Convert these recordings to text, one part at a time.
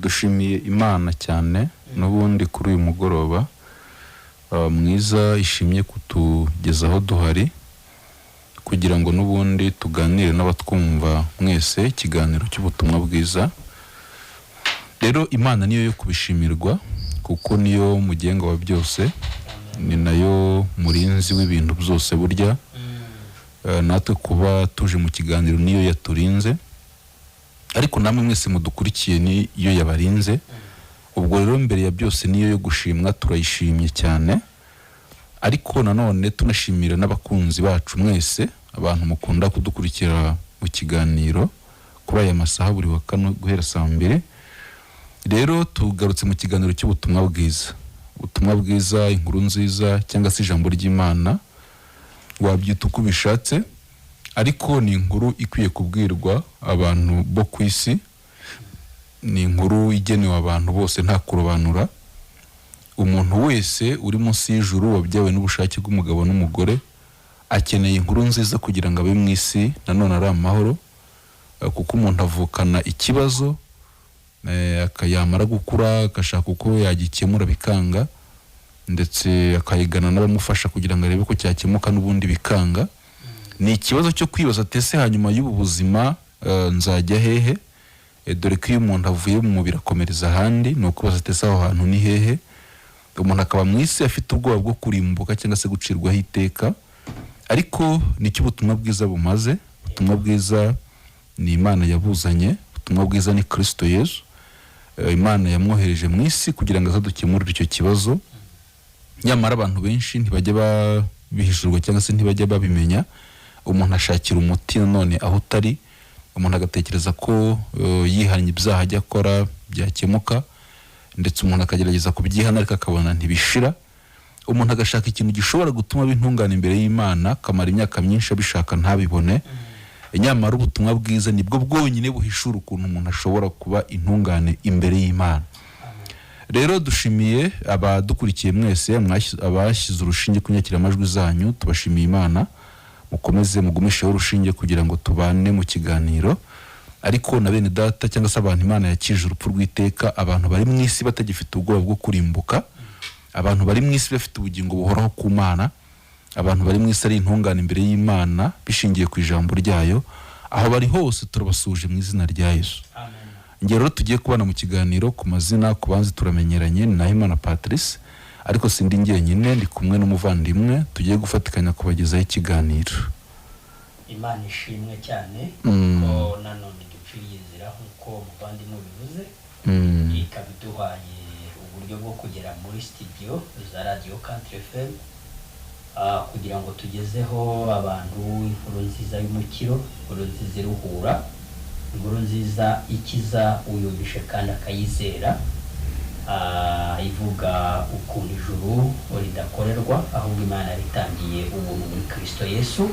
Dushimiye Imana cyane n'ubundi kuri uyu mugoroba mwiza ishimye kutugezaho duhari kugira ngo n'ubundi tuganire n'abatwumva mwese ikiganiro cy'ubutumwa bwiza. Rero Imana niyo yo kubishimirwa, kuko niyo mugenga wa byose, ni nayo murinzi w'ibintu byose. Burya natwe kuba tuje mu kiganiro niyo yaturinze, ariko namwe mwese mudukurikiye niyo yabarinze. Ubwo rero mbere ya byose niyo yo gushimwa, turayishimye cyane, ariko nanone tunashimira n'abakunzi bacu mwese, abantu mukunda kudukurikira mu kiganiro kuri aya masaha buri wa kane guhera saa 2. Rero tugarutse mu kiganiro cy'ubutumwa bwiza. Ubutumwa bwiza, inkuru nziza cyangwa se ijambo ry'Imana, wabyita uko ubishatse, ariko ni inkuru ikwiye kubwirwa abantu bo ku isi. Ni inkuru igenewe abantu bose nta kurobanura. Umuntu wese uri munsi y'ijuru wabyawe n'ubushake bw'umugabo n'umugore akeneye inkuru nziza kugira ngo abe mu isi nanone ari amahoro, kuko umuntu avukana ikibazo, yamara gukura agashaka uko yagikemura bikanga, ndetse akayigana n'abamufasha kugira ngo arebe ko cyakemuka, n'ubundi bikanga. Ni ikibazo cyo kwibaza ati: "Ese hanyuma y'ubu buzima nzajya hehe?" Dore ko iyo umuntu avuye mu mubiri akomereza ahandi. Ni ukubaza ati: "Ese aho hantu ni hehe?" Umuntu akaba mu isi afite ubwoba bwo kurimbuka cyangwa se gucirwaho iteka. Ariko nicyo ubutumwa bwiza bumaze. Ubutumwa bwiza ni Imana yabuzanye, ubutumwa bwiza ni Kirisito Yesu. Imana yamwohereje mu isi kugira ngo azadukemurire icyo kibazo. Nyamara abantu benshi ntibajya babihishurwa cyangwa se ntibajya babimenya. Umuntu ashakira umuti nanone aho utari. Umuntu agatekereza ko yihannye ibyaha ajya akora byakemuka, ndetse umuntu akagerageza kubyihana ariko akabona ntibishira. Umuntu agashaka ikintu gishobora gutuma aba intungane imbere y'Imana, akamara imyaka myinshi abishaka ntabibone. Nyamara ubutumwa bwiza nibwo bwonyine buhishura ukuntu umuntu ashobora kuba intungane imbere y'Imana. Rero dushimiye abadukurikiye mwese, abashyize urushinge ku nyakiramajwi zanyu, tubashimiye Imana. Mukomeze mugumisheho urushinge kugira ngo tubane mu kiganiro. Ariko na bene data cyangwa se abantu Imana yakije urupfu rw'iteka, abantu bari mu isi batagifite ubwoba bwo kurimbuka, abantu bari mu isi bafite ubugingo buhoraho ku Mana, abantu bari mu isi ari intungane imbere y'Imana bishingiye ku ijambo ryayo, aho bari hose turabasuhuje mu izina rya Yesu. Amen. Ingero rero tugiye kubana mu kiganiro ku mazina ku banzi turamenyeranye, ni Nahimana Patrice, ariko sindi njyenyine, ndi kumwe n'umuvandimwe tugiye gufatikanya kubagezaho ikiganiro. Imana ishimwe cyane ko nanone duciriye inzira nk'uko umuvandimwe bivuze, ikaba iduhaye uburyo bwo kugera muri studio za Radiyo Country FM kugira ngo tugezeho abantu inkuru nziza y'umukiro, inkuru nziza iruhura, inkuru nziza ikiza uyumvishe kandi akayizera, ivuga ukuntu ijuru ridakorerwa ahubwo Imana ritangiye ubuntu muri Kristo Yesu.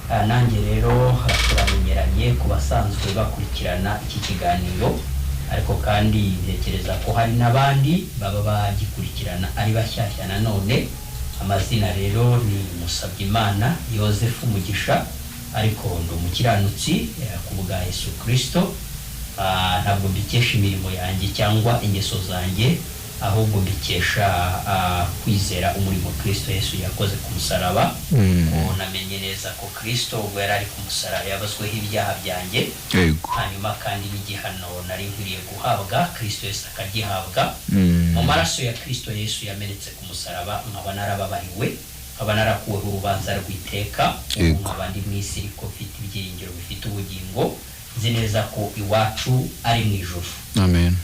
Nanjye rero turamenyeranye ku basanzwe bakurikirana iki kiganiro, ariko kandi ntekereza ko hari n'abandi baba bagikurikirana ari bashyashya nanone. Amazina rero ni Musabyimana Yosefu Mugisha, ariko ndi umukiranutsi ku bwa Yesu Kirisito. Ntabwo mbikesha imirimo yanjye cyangwa ingeso zanjye, ahubwo mbikesha kwizera umurimo Kirisito Yesu yakoze ku musaraba, ko namenye neza ko Kirisito ubwo yari ari ku musaraba yabazweho ibyaha byanjye, hanyuma kandi n'igihano nari nkwiriye guhabwa Kirisito Yesu akagihabwa. Mu maraso ya Kirisito Yesu yamenetse ku musaraba nkaba narababariwe, nkaba narakuweho urubanza rw'iteka. Ubu nkaba ndi mu isi ariko mfite ibyiringiro bifite ubugingo, nzi neza ko iwacu ari mu ijuru. Amen.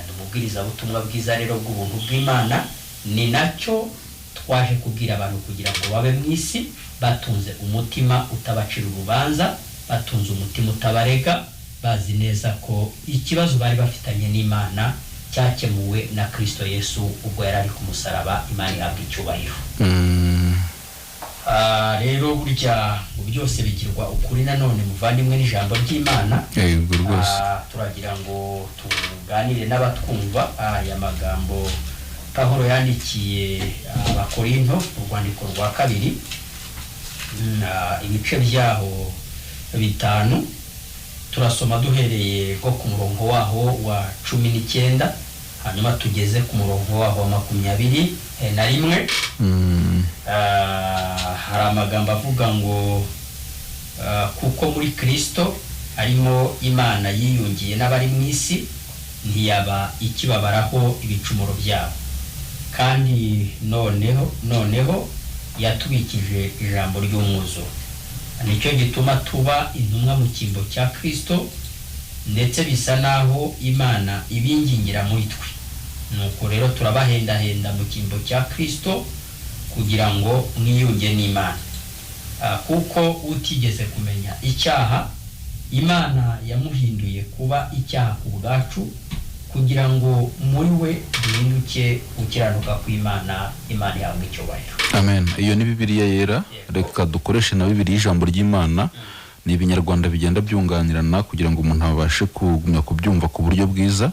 Ni umubwirizabutumwa bwiza rero bw'ubuntu bw'Imana. Ni nacyo twaje kubwira abantu kugira ngo babe mu isi batunze umutima utabacira urubanza, batunze umutima utabarega, bazi neza ko ikibazo bari bafitanye n'Imana cyakemuwe na Kristo Yesu ubwo yari ari ku musaraba. Imana ihabwa icyubahiro. Rero burya ngo byose bigirwa ukuri nanone, muvandimwe, n'ijambo ry'Imana. Yego rwose. Turagira ngo tuganire n'abatwumva aya magambo Pawulo yandikiye Abakorinto mu rwandiko rwa kabiri, ibice byaho 5. Turasoma duhereye nko ku murongo waho wa 19, hanyuma tugeze ku murongo waho wa 21. Hari amagambo avuga ngo kuko muri Kristo harimo Imana yiyungiye n'abari mu isi, ntiyaba ikibabaraho ibicumuro byabo, kandi noneho yatubikije ijambo ry'umwuzuro. Nicyo gituma tuba intumwa mu cyimbo cya Kristo, ndetse bisa naho Imana ibingingira muri twe. Nuko rero turabahendahenda mu cyimbo cya Kristo kugira ngo mwiyunge n'Imana. Kuko utigeze kumenya icyaha, Imana yamuhinduye kuba icyaha ku bwacu, kugira ngo muri we duhinduke gukiranuka kw'Imana. Imana ihabwe icyubahiro. Amen. Iyo ni Bibiliya Yera. Reka dukoreshe na Bibiliya, ijambo ry'Imana. Ni Ibinyarwanda bigenda byunganirana kugira ngo umuntu abashe kugumya kubyumva ku buryo bwiza.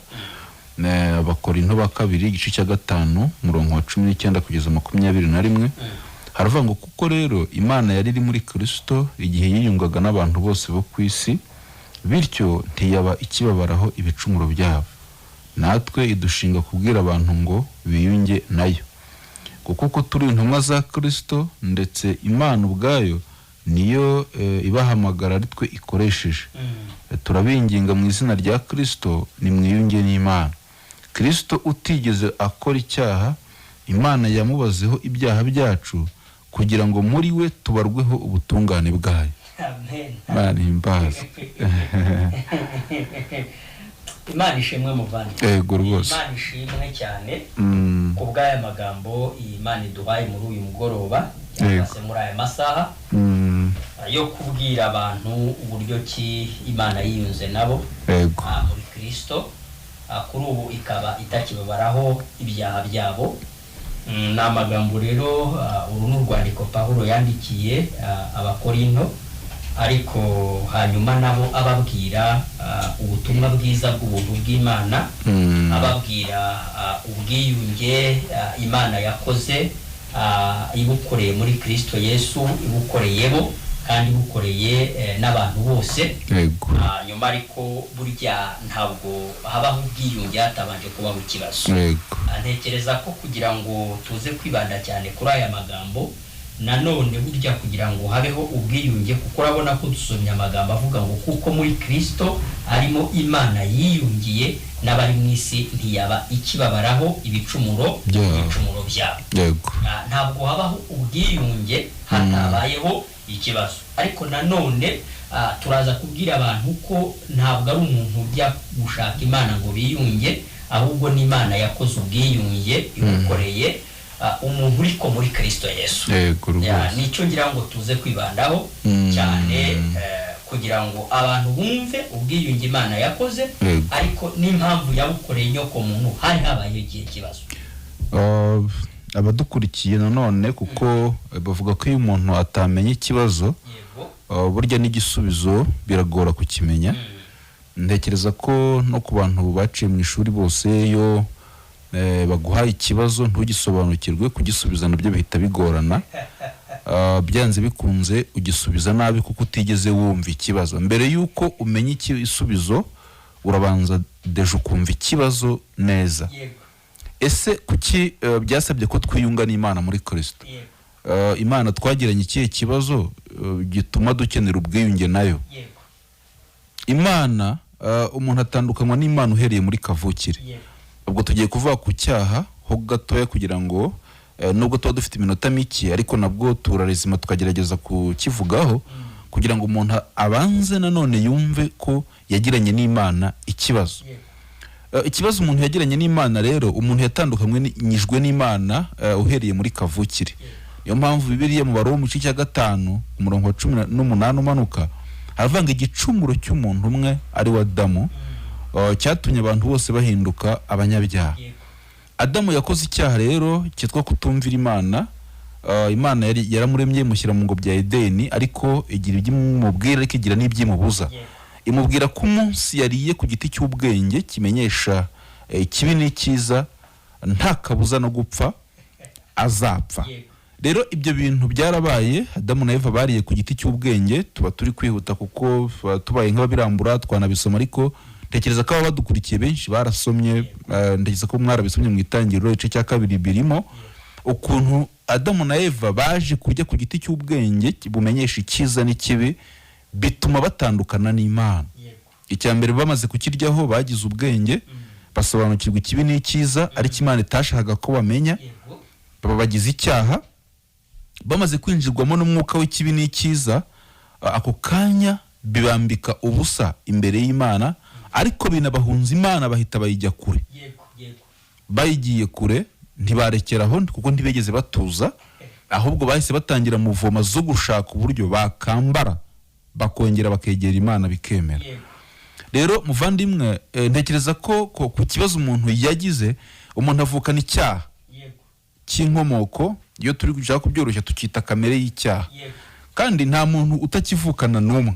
Abakorinto ba Kabiri, igice cya 5, umurongo wa 19 kugeza 21, haravuga ngo: "Kuko rero Imana yari iri muri Kristo igihe yiyungaga n'abantu bose bo ku isi, bityo ntiyaba ikibabaraho ibicumuro byabo, natwe idushinga kubwira abantu ngo biyunge nayo. Kuko turi intumwa za Kristo, ndetse Imana ubwayo niyo ibahamagara, ari twe ikoresheje. Turabinginga mu izina rya Kristo, nimwiyunge n'Imana. Kristo utigeze akora icyaha, Imana yamubazeho ibyaha byacu, kugira ngo muri we tubarweho ubutungane bwayo." Amen. Imana ihimbaze. Imana ishimwe, muvandi. Yego rwose. Imana ishimwe cyane ku bw'aya magambo iyi Imana iduhaye muri uyu mugoroba, cyangwa se muri aya masaha yo kubwira abantu uburyo ki Imana yiyunze nabo muri Kristo, kuri ubu ikaba itakibabaraho ibyaha byabo. Ni amagambo rero, uru ni urwandiko Pawulo yandikiye Abakorinto, ariko hanyuma nabo ababwira ubutumwa bwiza bw'ubuntu bw'Imana, ababwira ubwiyunge Imana yakoze, ibukoreye muri Kristo Yesu, ibukoreye bo kandi ibukoreye n'abantu bose. Nyuma ariko burya ntabwo habaho ubwiyunge hatabanje kubaho ikibazo. Ntekereza ko kugira ngo tuze kwibanda cyane kuri aya magambo nanone, burya kugira ngo habeho ubwiyunge, kuko urabona ko dusomye amagambo avuga ngo kuko muri Kristo harimo Imana yiyungiye n'abari mu isi, ntiyaba ikibabaraho ibicumuro Byabo. ibicumuro byabo. Ntabwo habaho ubwiyunge hatabayeho ikibazo. Ariko nanone turaza kubwira abantu ko ntabwo ari umuntu ujya gushaka Imana ngo biyunge, ahubwo n'Imana yakoze ubwiyunge ibukoreye umuntu uriko muri Kristo Yesu. Ya, nicyo ngira ngo tuze kwibandaho cyane, kugira ngo abantu bumve ubwiyunge Imana yakoze, ariko n'impamvu yabukoreye inyoko muntu hari habayeho igihe kibazo. Abadukurikiye nanone, kuko bavuga ko iyo umuntu atamenya ikibazo, burya n'igisubizo biragora kukimenya. Ntekereza ko no ku bantu baciye mu ishuri bose, iyo baguhaye ikibazo ntugisobanukirwe, kugisubiza nabyo bihita bigorana. Byanze bikunze ugisubiza nabi, kuko utigeze wumva ikibazo. Mbere y'uko umenya igisubizo, urabanza déjà ukumva ikibazo neza. Ese kuki byasabye ko twiyunga n'Imana muri Kirisito? Imana twagiranye ikihe kibazo gituma dukenera ubwiyunge nayo? Imana, umuntu atandukanywa n'Imana uhereye muri kavukire. Ubwo tugiye kuvuga ku cyaha ho gatoya, kugira ngo nubwo tuba dufite iminota mike, ariko nabwo turarezima tukagerageza kukivugaho, kugira ngo umuntu abanze nanone yumve ko yagiranye n'Imana ikibazo. Ikibazo umuntu yagiranye n'Imana rero, umuntu yatandukanyijwe n'Imana uhereye muri kavukire. Niyo mpamvu Bibiliya mu Baroma, mu gice cya 5, umurongo wa 18 umanuka, haravuga ngo igicumuro cy'umuntu umwe, ari we Adamu, cyatumye abantu bose bahinduka abanyabyaha. Adamu yakoze icyaha rero cyitwa kutumvira Imana. Imana yari yaramuremye, imushyira mu ngobyi ya Edeni, ariko igira ibyo imubwira, ariko igira n'ibyo imubuza. Imubwira ko umunsi yariye ku giti cy'ubwenge kimenyesha ikibi n'icyiza, nta kabuza no gupfa azapfa. Rero ibyo bintu byarabaye. Adamu na Eva bariye ku giti cy'ubwenge. Tuba turi kwihuta kuko tubaye nk'ababirambura twanabisoma, ariko ntekereza ko ababa badukurikiye benshi barasomye. Ntekereza ko mwarabisomye mu Itangiriro igice cya 2, birimo ukuntu Adamu na Eva baje kurya ku giti cy'ubwenge bumenyesha icyiza n'ikibi, bituma batandukana n'Imana. Icya mbere, bamaze kukiryaho bagize ubwenge, basobanukirwa ikibi n'icyiza, ariko Imana itashakaga ko bamenya. Baba bagize icyaha. Bamaze kwinjirwamo n'umwuka w'ikibi n'icyiza, ako kanya bibambika ubusa imbere y'Imana, ariko binabahunza Imana, bahita bayijya kure. yego yego Bayigiye kure, ntibarekeraho, kuko ntibigeze batuza, ahubwo bahise batangira muvoma zo gushaka uburyo bakambara bakongera bakegera Imana bikemera. Rero muvandimwe, ntekereza ko ku kibazo umuntu yagize, umuntu avukana icyaha cy'inkomoko. Iyo turi gushaka kubyoroshya tukita kamere y'icyaha. Kandi nta muntu utakivukana n'umwe.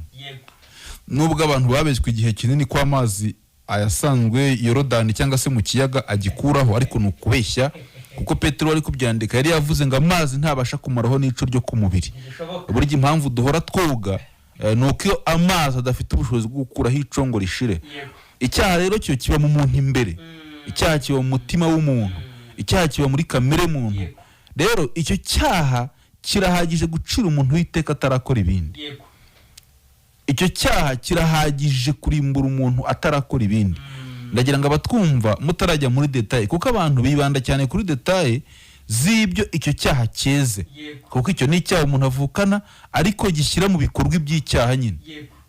Nubwo abantu babeshywe igihe kinini ko amazi ayasanzwe Yorodani cyangwa se mu kiyaga agikuraho, ariko ni ukubeshya, kuko Petero wari kubyandika yari yavuze ngo amazi ntabasha kumaraho n'ico ryo ku mubiri. Ntibishoboka. Burya impamvu duhora twoga, ni uko iyo amazi adafite ubushobozi bwo gukuraho ico ngo rishire. Icyaha rero cyo kiba mu muntu imbere. Icyaha kiba mu mutima w'umuntu, icyaha kiba muri kamere muntu. Rero icyo cyaha kirahagije gucira umuntu w'iteka atarakora ibindi. Icyo cyaha kirahagije kurimbura umuntu atarakora ibindi. Ndagira ngo abatwumva, mutarajya muri détails, kuko abantu bibanda cyane kuri détails z'ibyo icyo cyaha cyeze, kuko icyo ni icyaha umuntu avukana, ariko gishyira mu bikorwa iby'icyaha nyine.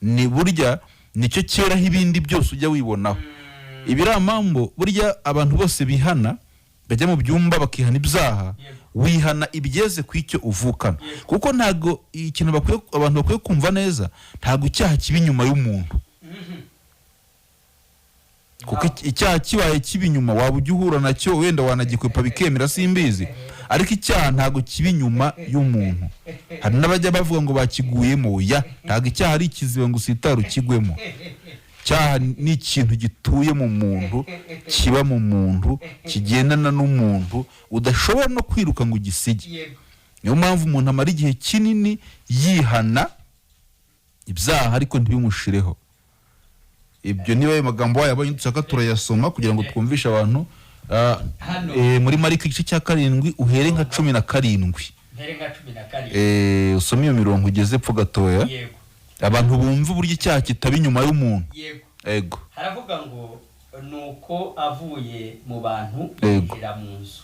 Ni burya nicyo cyeraho ibindi byose ujya wibonaho. Ibiramambo, burya abantu bose bihana, bajya mu byumba bakihana ibyaha, wihana ibyeze ku icyo uvukana, kuko ntabwo ikintu bakwiye, abantu bakwiye kumva neza, ntabwo icyaha kiba inyuma y'umuntu, kuko icyaha kibaye kiba inyuma waba ujya uhura nacyo, wenda wanagikwepa bikemera, simbizi, ariko icyaha ntabwo kiba inyuma y'umuntu. Hari n'abajya bavuga ngo bakiguyemo. Ya, ntabwo icyaha ari ikiziba ngo usitare ukigwemo. Icyaha ni ikintu gituye mu muntu, kiba mu muntu, kigendana n'umuntu, udashobora no kwiruka ngo ugisige. Niyo mpamvu umuntu amara igihe kinini yihana ibyaha ariko ntibimushireho. Ibyo niba ayo magambo wayabonye dushaka turayasoma kugira ngo twumvishe abantu. Hano. Muri Mariko igice cya 7, uhere nka 17. Mbere nka 17. Usome iyo mirongo ugeze epfo gatoya, abantu bumva uburyo icyaha kitaba inyuma y'umuntu. Ego. Haravuga ngo: "Nuko avuye mu bantu, yinjira mu nzu.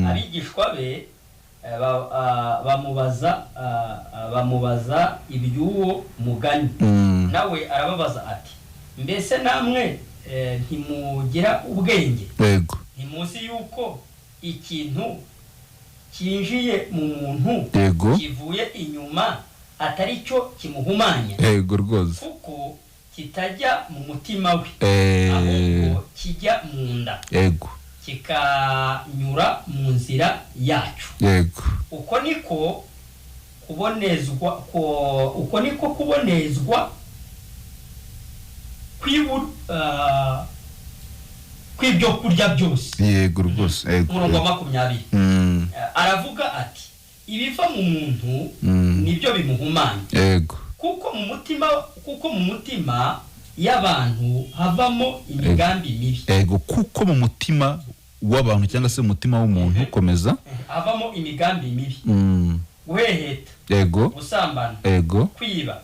Abigishwa be bamubaza iby'uwo mugani. Nawe arababaza ati: 'Mbese namwe ntimugira ubwenge? Ntimuzi yuko ikintu cyinjiye mu muntu kivuye inyuma atari cyo kimuhumanya, Yego rwose. kuko kitajya mu mutima we, ahubwo kijya mu nda, kikanyura mu nzira yacu. Uko niko kubonezwa kw'ibyo kurya byose.'" Yego rwose, yego. Umurongo wa 20. Aravuga ati: "Ibiva mu muntu nibyo bimuhumanya, kuko mu mutima y'abantu havamo imigambi mibi." Yego, kuko mu mutima w'abantu cyangwa se mu mutima w'umuntu, komeza. Havamo imigambi mibi, guheheta, gusambana, kwiba,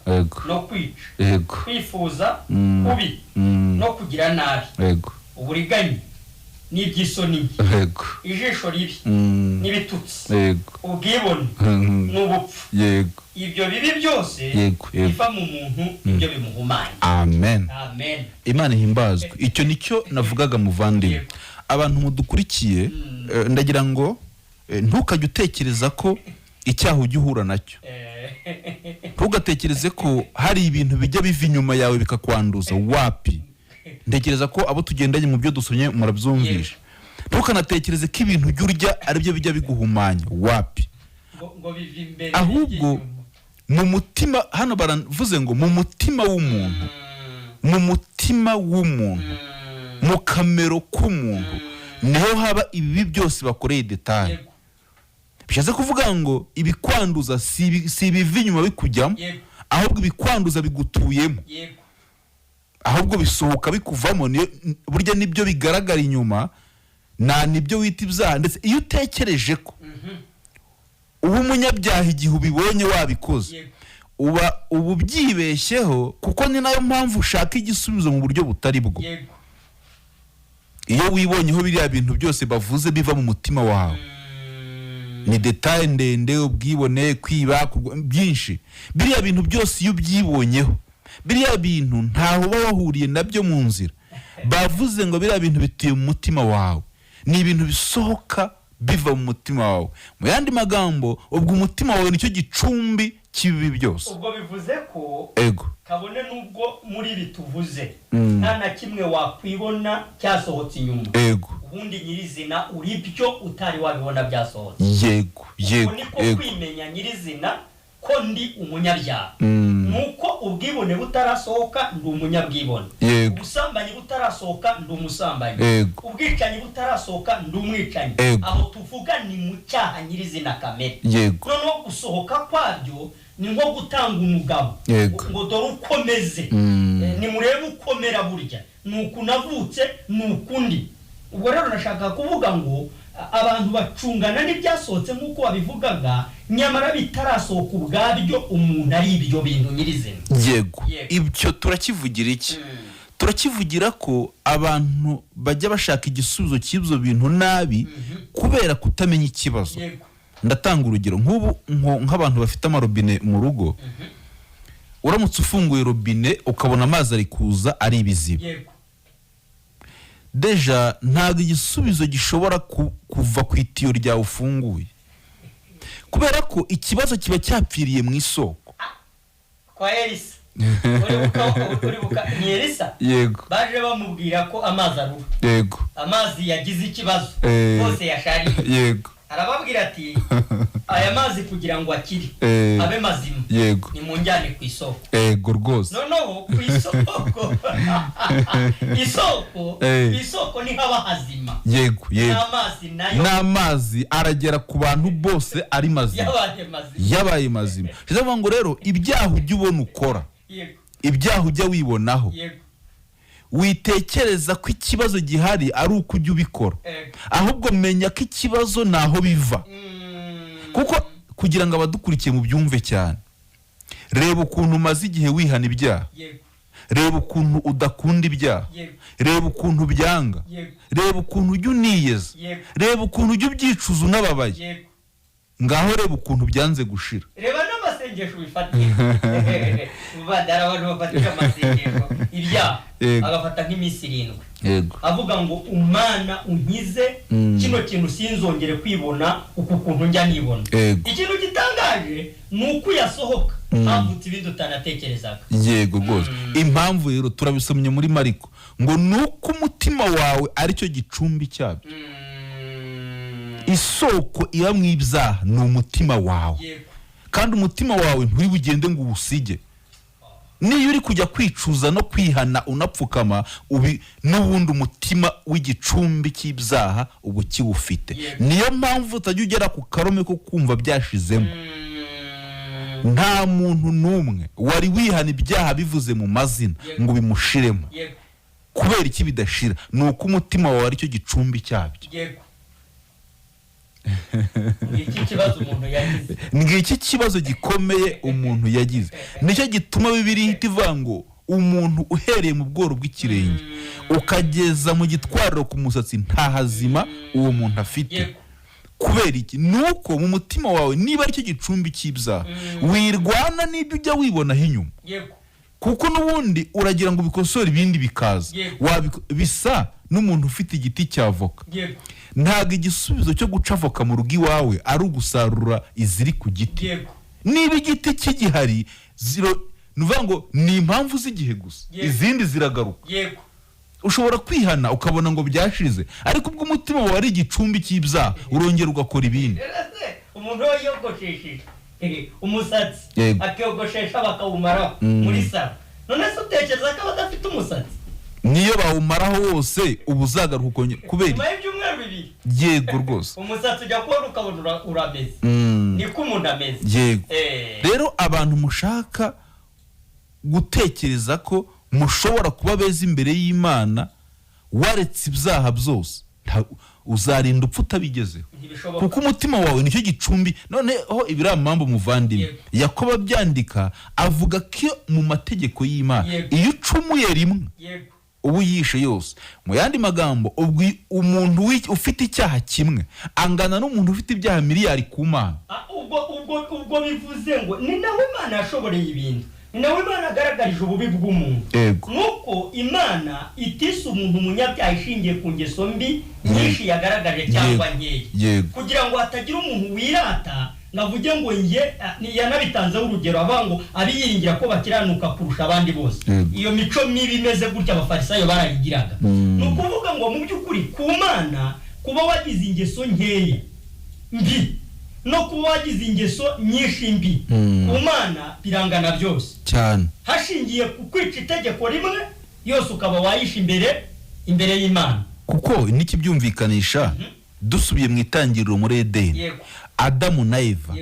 no kwica, kwifuza kubi, no kugira nabi, uburiganya n'iby'isoni nke, ijisho ribi, n'ibitutsi, ubwibone, n'ubupfu. Ibyo bibi byose Yego, yego. biva mu muntu nibyo bimuhumanya." Amen. Amen. Imana ihimbazwe. Icyo nicyo navugaga, muvandimwe. Abantu mudukurikiye, ndagira ngo ntukajye utekereza ko icyaha ujya uhura nacyo, ntugatekereze ko hari ibintu bijya biva inyuma yawe bikakwanduza. Wapi. Ntekereza ko abo tugendanye mu byo dusomye murabyumvisha. Ntukanatekereze ko ibintu ujya urya aribyo bijya biguhumanya. Wapi. Ngo biva imbere Ahubwo bijya inyuma. mu mutima, hano baravuze ngo mu mutima w'umuntu, mu mutima w'umuntu, mu kamero k'umuntu, niho haba ibibi byose bakoreye détail. Bishatse kuvuga ngo ibikwanduza si ibiva inyuma bikujyamo, ahubwo ibikwanduza bigutuyemo, ahubwo bisohoka bikuvamo. Burya nibyo bigaragara inyuma, nta nibyo wita ibyaha. Ndetse iyo utekereje ko uba umunyabyaha igihe ubibonye wabikoze, uba ubyibeshyeho, kuko ni nayo mpamvu ushaka igisubizo mu buryo butari bwo. Iyo wibonyeho biriya bintu byose bavuze biva mu mutima wawe, ni détail ndende, ubwibone, kwiba, byinshi, biriya bintu byose iyo ubyibonyeho, biriya bintu ntaho uba wahuriye nabyo mu nzira. Bavuze ngo biriya bintu bituye mu mutima wawe, ni ibintu bisohoka biva mu mutima wawe. Mu yandi magambo, ubwo umutima wawe nicyo gicumbi cy'ibibi byose. Ubwo bivuze ko kabone n'ubwo muri ibi tuvuze nta na kimwe wakwibona cyasohotse inyuma, ubundi nyirizina uri byo utari wabibona byasohotse. yego yego Uko niko kwimenya nyirizina ko ndi umunyabyaha, nuko ubwibone butarasohoka ndi umunyabwibone, ubusambanyi butarasohoka ndi umusambanyi, ubwicanyi butarasohoka ndi umwicanyi. Aho tuvuga ni mu cyaha nyirizina kamere. Noneho gusohoka kwabyo ni nko gutanga umugabo ngo dore uko meze. Nimurebe uko mera, burya ni uku navutse, ni ukundi. Ubwo rero nashaka kuvuga ngo abantu bacungana n'ibyasohotse nk'uko wabivugaga, nyamara bitarasohoka ubwabyo umuntu ari ibyo bintu nyirizina. Yego. Ibyo turakivugira iki? Turakivugira ko abantu bajya bashaka igisubizo cy'ibyo bintu nabi kubera kutamenya ikibazo. Ndatanga urugero nk'ubu nk'abantu bafite amarobine mu rugo. Uramutse ufunguye robine ukabona amazi ari kuza ari ibiziba, déjà ntabwo igisubizo gishobora kuva ku itiyo ryawe ufunguye, kubera ko ikibazo kiba cyapfiriye mu isoko. Kwa Elisa, uribuka ni Elisa? Yego. Baje bamubwira ko amazi arura, amazi yagize ikibazo, hose yashariye. Arababwira ati aya mazi kugira ngo akire, abe mazima, nimunjyane ku isoko. Yego rwose. Noneho ku isoko, isoko, ku isoko niho haba hazima, n'amazi nayo. N'amazi aragera ku bantu bose ari mazima. Yabaye mazima. Yabaye mazima. Bivuga ngo rero ibyaha ujya ubona ukora, ibyaha ujya wibonaho, witekereza ko ikibazo gihari ari uko ujya ubikora, ahubwo menya ko ikibazo ni aho biva. Kuko kugira ngo abadukurikiye mubyumve cyane, reba ukuntu umaze igihe wihana ibyaha, reba ukuntu udakunda ibyaha, reba ukuntu byanga, reba ukuntu ujya uniyeza, reba ukuntu ujya ubyicuza unababaye. Ngaho reba ukuntu byanze gushira. Reba n'amasengesho bifatira badara, abantu bafatira amasengesho ibyaha, agafata nk'iminsi 7 avuga ngo umana unkize kino kintu, sinzongere kwibona uku kuntu njya nibona. Ikintu gitangaje ni uko uyasohoka havutse ibindi utanatekerezaga. Yego rwose. Impamvu rero turabisomye muri Mariko ngo ni uko umutima wawe aricyo gicumbi cyabyo. Isoko iba mu ibyaha ni umutima wawe, kandi umutima wawe nturi bugende ngo uwusige. Niyo uri kujya kwicuza no kwihana unapfukama ubi, n'ubundi umutima w'igicumbi cy'ibyaha uba ukiwufite. Niyo mpamvu utajya ugera ku karome ko kumva byashizemo. Nta muntu n'umwe wari wihana ibyaha bivuze mu mazina ngo bimushiremo. Kubera iki bidashira? Ni uko umutima wawe aricyo gicumbi cyabyo. Ngiki kibazo umuntu yagize. Ngiki kibazo gikomeye umuntu yagize, nicyo gituma Bibiliya ihita ivuga ngo umuntu uhereye mu bworo bw'ikirenge ukageza mu gitwariro ku musatsi, nta hazima uwo muntu afite. Kubera iki? Ni uko mu mutima wawe niba aricyo gicumbi cy'ibyaha, wirwana n'ibyo ujya wibonaho inyuma, kuko n'ubundi uragira ngo ubikosore ibindi bikaza. Bisa n'umuntu ufite igiti cya voka. Ntabwo igisubizo cyo guca avoka mu rugo iwawe ari ugusarura iziri ku giti. Niba igiti kigihari ziro, ni ukuvuga ngo ni impamvu z'igihe gusa, izindi ziragaruka. Ushobora kwihana ukabona ngo byashize, ariko ubwo umutima wawe ari igicumbi cy'ibyaha, urongera ugakora ibindi. Rero se umuntu we yiyogoshesheje umusatsi, akiyogoshesha bakawumaraho muri salon, none se utekereza ko aba adafite umusatsi? Niyo bawumaraho wose uba uzagaruka ukongera kubera Nyuma y'ibyumweru Ibyumweru 2. Yego rwose. Umusatsi ujya kubona ukabona urameze. Niko umuntu ameze. Yego. Rero abantu mushaka gutekereza ko mushobora kuba beza imbere y'Imana waretse ibyaha byose, uzarinda upfa utabigezeho. Ntibishoboka. Kuko umutima wawe nicyo gicumbi. Noneho ibiramambu, muvandimwe, Yakobo abyandika avuga ko mu mategeko y'Imana, iyo ucumuye rimwe, uba uyishe yose. Mu yandi magambo, ubwo umuntu ufite icyaha kimwe angana n'umuntu ufite ibyaha miliyari ku Mana. Ah, ubwo bivuze ngo ni nawe Imana yashoboreye ibintu, ni nawe Imana agaragarije ububi bw'umuntu. Nuko Imana itise umuntu umunyabyaha ishingiye ku ngeso mbi nyinshi yagaragaje cyangwa nkeya, kugira ngo hatagira umuntu wirata ngo avuge ngo njye, yanabitanzeho urugero avuga ngo abiyiringira ko bakiranuka kurusha abandi bose. Iyo mico mibi imeze gutya Abafarisayo barayigiraga. Ni ukuvuga ngo mu by'ukuri ku Mana, kuba wagize ingeso nkeya mbi no kuba wagize ingeso nyinshi mbi, ku Mana birangana byose. Cyane. Hashingiye ku kwica itegeko rimwe, yose ukaba wayisha imbere y'Imana. Kuko n'ikibyumvikanisha, dusubiye mu itangiriro muri Edeni, Adamu na Eva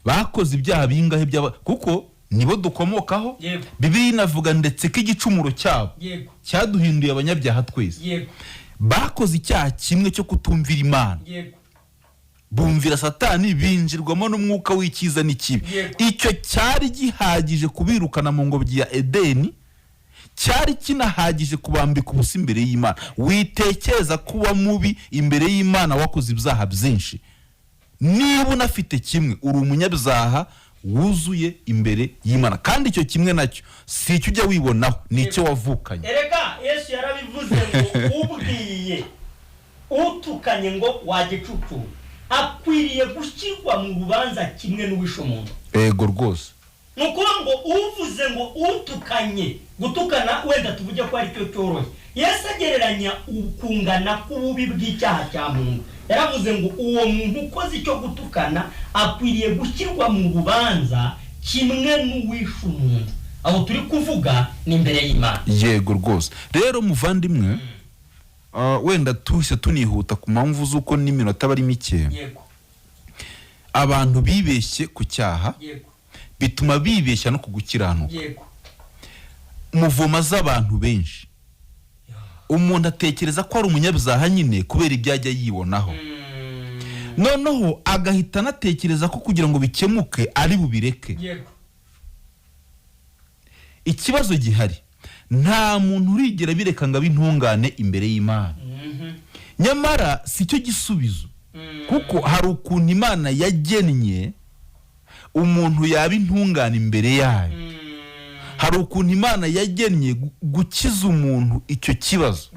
bakoze ibyaha bingahe byaba? Kuko nibo dukomokaho. Bibiliya inavuga ndetse ko igicumuro cyabo cyaduhinduye abanyabyaha twese. Bakoze icyaha kimwe cyo kutumvira Imana, bumvira Satani, binjirwamo n'umwuka w'icyiza n'ikibi. Icyo cyari gihagije kubirukana mu ngobyi ya Edeni, cyari kinahagije kubambika ubusa imbere y'Imana. Witekereza kuba mubi imbere y'Imana wakoze ibyaha byinshi. Niba unafite kimwe, uri umunyabyaha wuzuye imbere y'Imana, kandi icyo kimwe nacyo si icyo ujya wibonaho, ni icyo wavukanye. Erega Yesu yarabivuze ngo ubwiye utukanye ngo wagicucu akwiriye gushyirwa mu rubanza kimwe n'uwishe umuntu. Ego rwose. Ni ukuvuga ngo uvuze ngo utukanye, gutukana wenda tuvuge ko aricyo cyoroshye, Yesu agereranya ukungana k'ububi bw'icyaha cya muntu. Yaravuze ngo uwo muntu ukoze icyo gutukana akwiriye gushyirwa mu rubanza kimwe n'uwishe umuntu. Aho turi kuvuga ni imbere y'Imana. Yego rwose. Rero muvandimwe, wenda tuhise tunihuta ku mpamvu z'uko n'iminota aba ari mike. Abantu bibeshye ku cyaha, bituma bibeshya no ku gukiranuka. Muvoma z'abantu benshi, umuntu atekereza ko ari umunyabyaha nyine kubera ibyo ajya yibonaho, noneho agahita anatekereza ko kugira ngo bikemuke ari bubireke. Ikibazo gihari, nta muntu urigera bireka ngo abe intungane imbere y'Imana. Nyamara si cyo gisubizo, kuko hari ukuntu Imana yagennye umuntu yaba intungane imbere yayo. Hari ukuntu Imana yagennye gukiza umuntu icyo kibazo.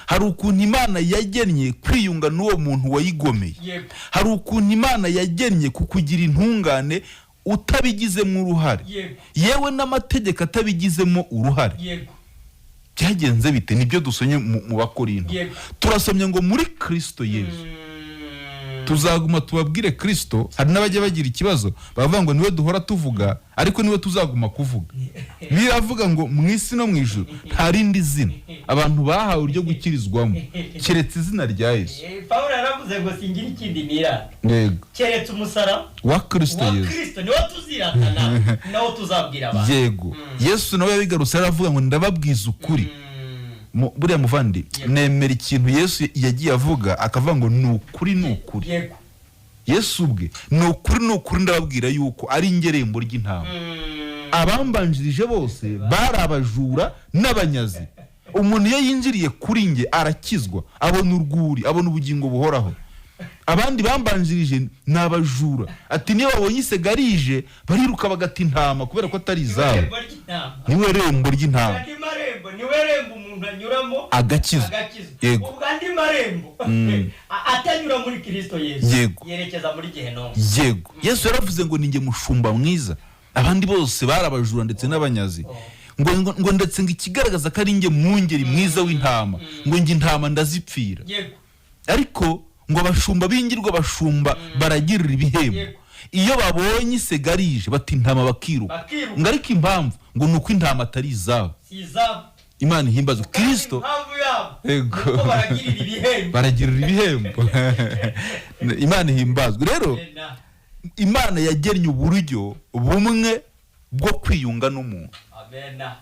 Hari ukuntu Imana yagennye kwiyunga n'uwo muntu wayigomeye. Hari ukuntu Imana yagennye kukugira intungane utabigizemo uruhare, yewe n'amategeko atabigizemo uruhare. Byagenze bite? Nibyo dusomye mu Bakorinto. Turasomye ngo muri Kristo Yesu. Tuzaguma tubabwire Kristo. Hari n'abajya bagira ikibazo bavuga ngo niwe duhora tuvuga, ariko niwe tuzaguma kuvuga. Biravuga ngo mu isi no mu ijuru nta rindi zina abantu bahawe uryo gukirizwamo keretse izina rya Yesu. Pawulo yaravuze ngo singira ikindi nirata keretse umusaraba wa Kristo wa Yesu. Kristo niwo tuziratana, nawo tuzabwira abantu. Yego, Yesu nawe yabigarutse, aravuga ngo ndababwiza ukuri. Buriya muvandi, nemera ikintu Yesu yagiye avuga, akavuga ngo ni ukuri, ni ukuri. Yesu ubwe: "Ni ukuri, ni ukuri, ndababwira yuko ari ingerembo ry'intama. Abambanjirije bose bari abajura n'abanyazi. Umuntu iyo yinjiriye kuri nge arakizwa, abona urwuri, abona ubugingo buhoraho. Abandi bambanjirije ni abajura." Ati niyo babonye isegarije bariruka bagata intama kubera ko atari izabo. Irembo ry'intama. Niwe rembo ry'intama. Andi marembo, niwe rembo umuntu anyuramo agakizwa. Agakizwa. Ubwo andi marembo atanyura muri Kristo Yesu yerekeza muri gehinomu. Yego, Yesu yaravuze ngo ninjye mushumba mwiza, abandi bose bari abajura ndetse n'abanyazi. Ngo ndetse ngo ikigaragaza ko ari njye mwungeri mwiza w'intama, ngo njye intama ndazipfira. Ariko ngo abashumba b'ingirwa bashumba baragirira ibihembo, iyo babonye isegarije bata intama bakiruka. Bakiruka. Ngo ariko impamvu ngo ni uko intama atari izabo. Si izabo. Imana ihimbazwe. Kristo Impamvu yabo Yego. nuko baragirira ibihembo. Baragirira ibihembo. Imana ihimbazwe rero. Amena. Imana yagennye uburyo bumwe bwo kwiyunga n'umuntu. Amena.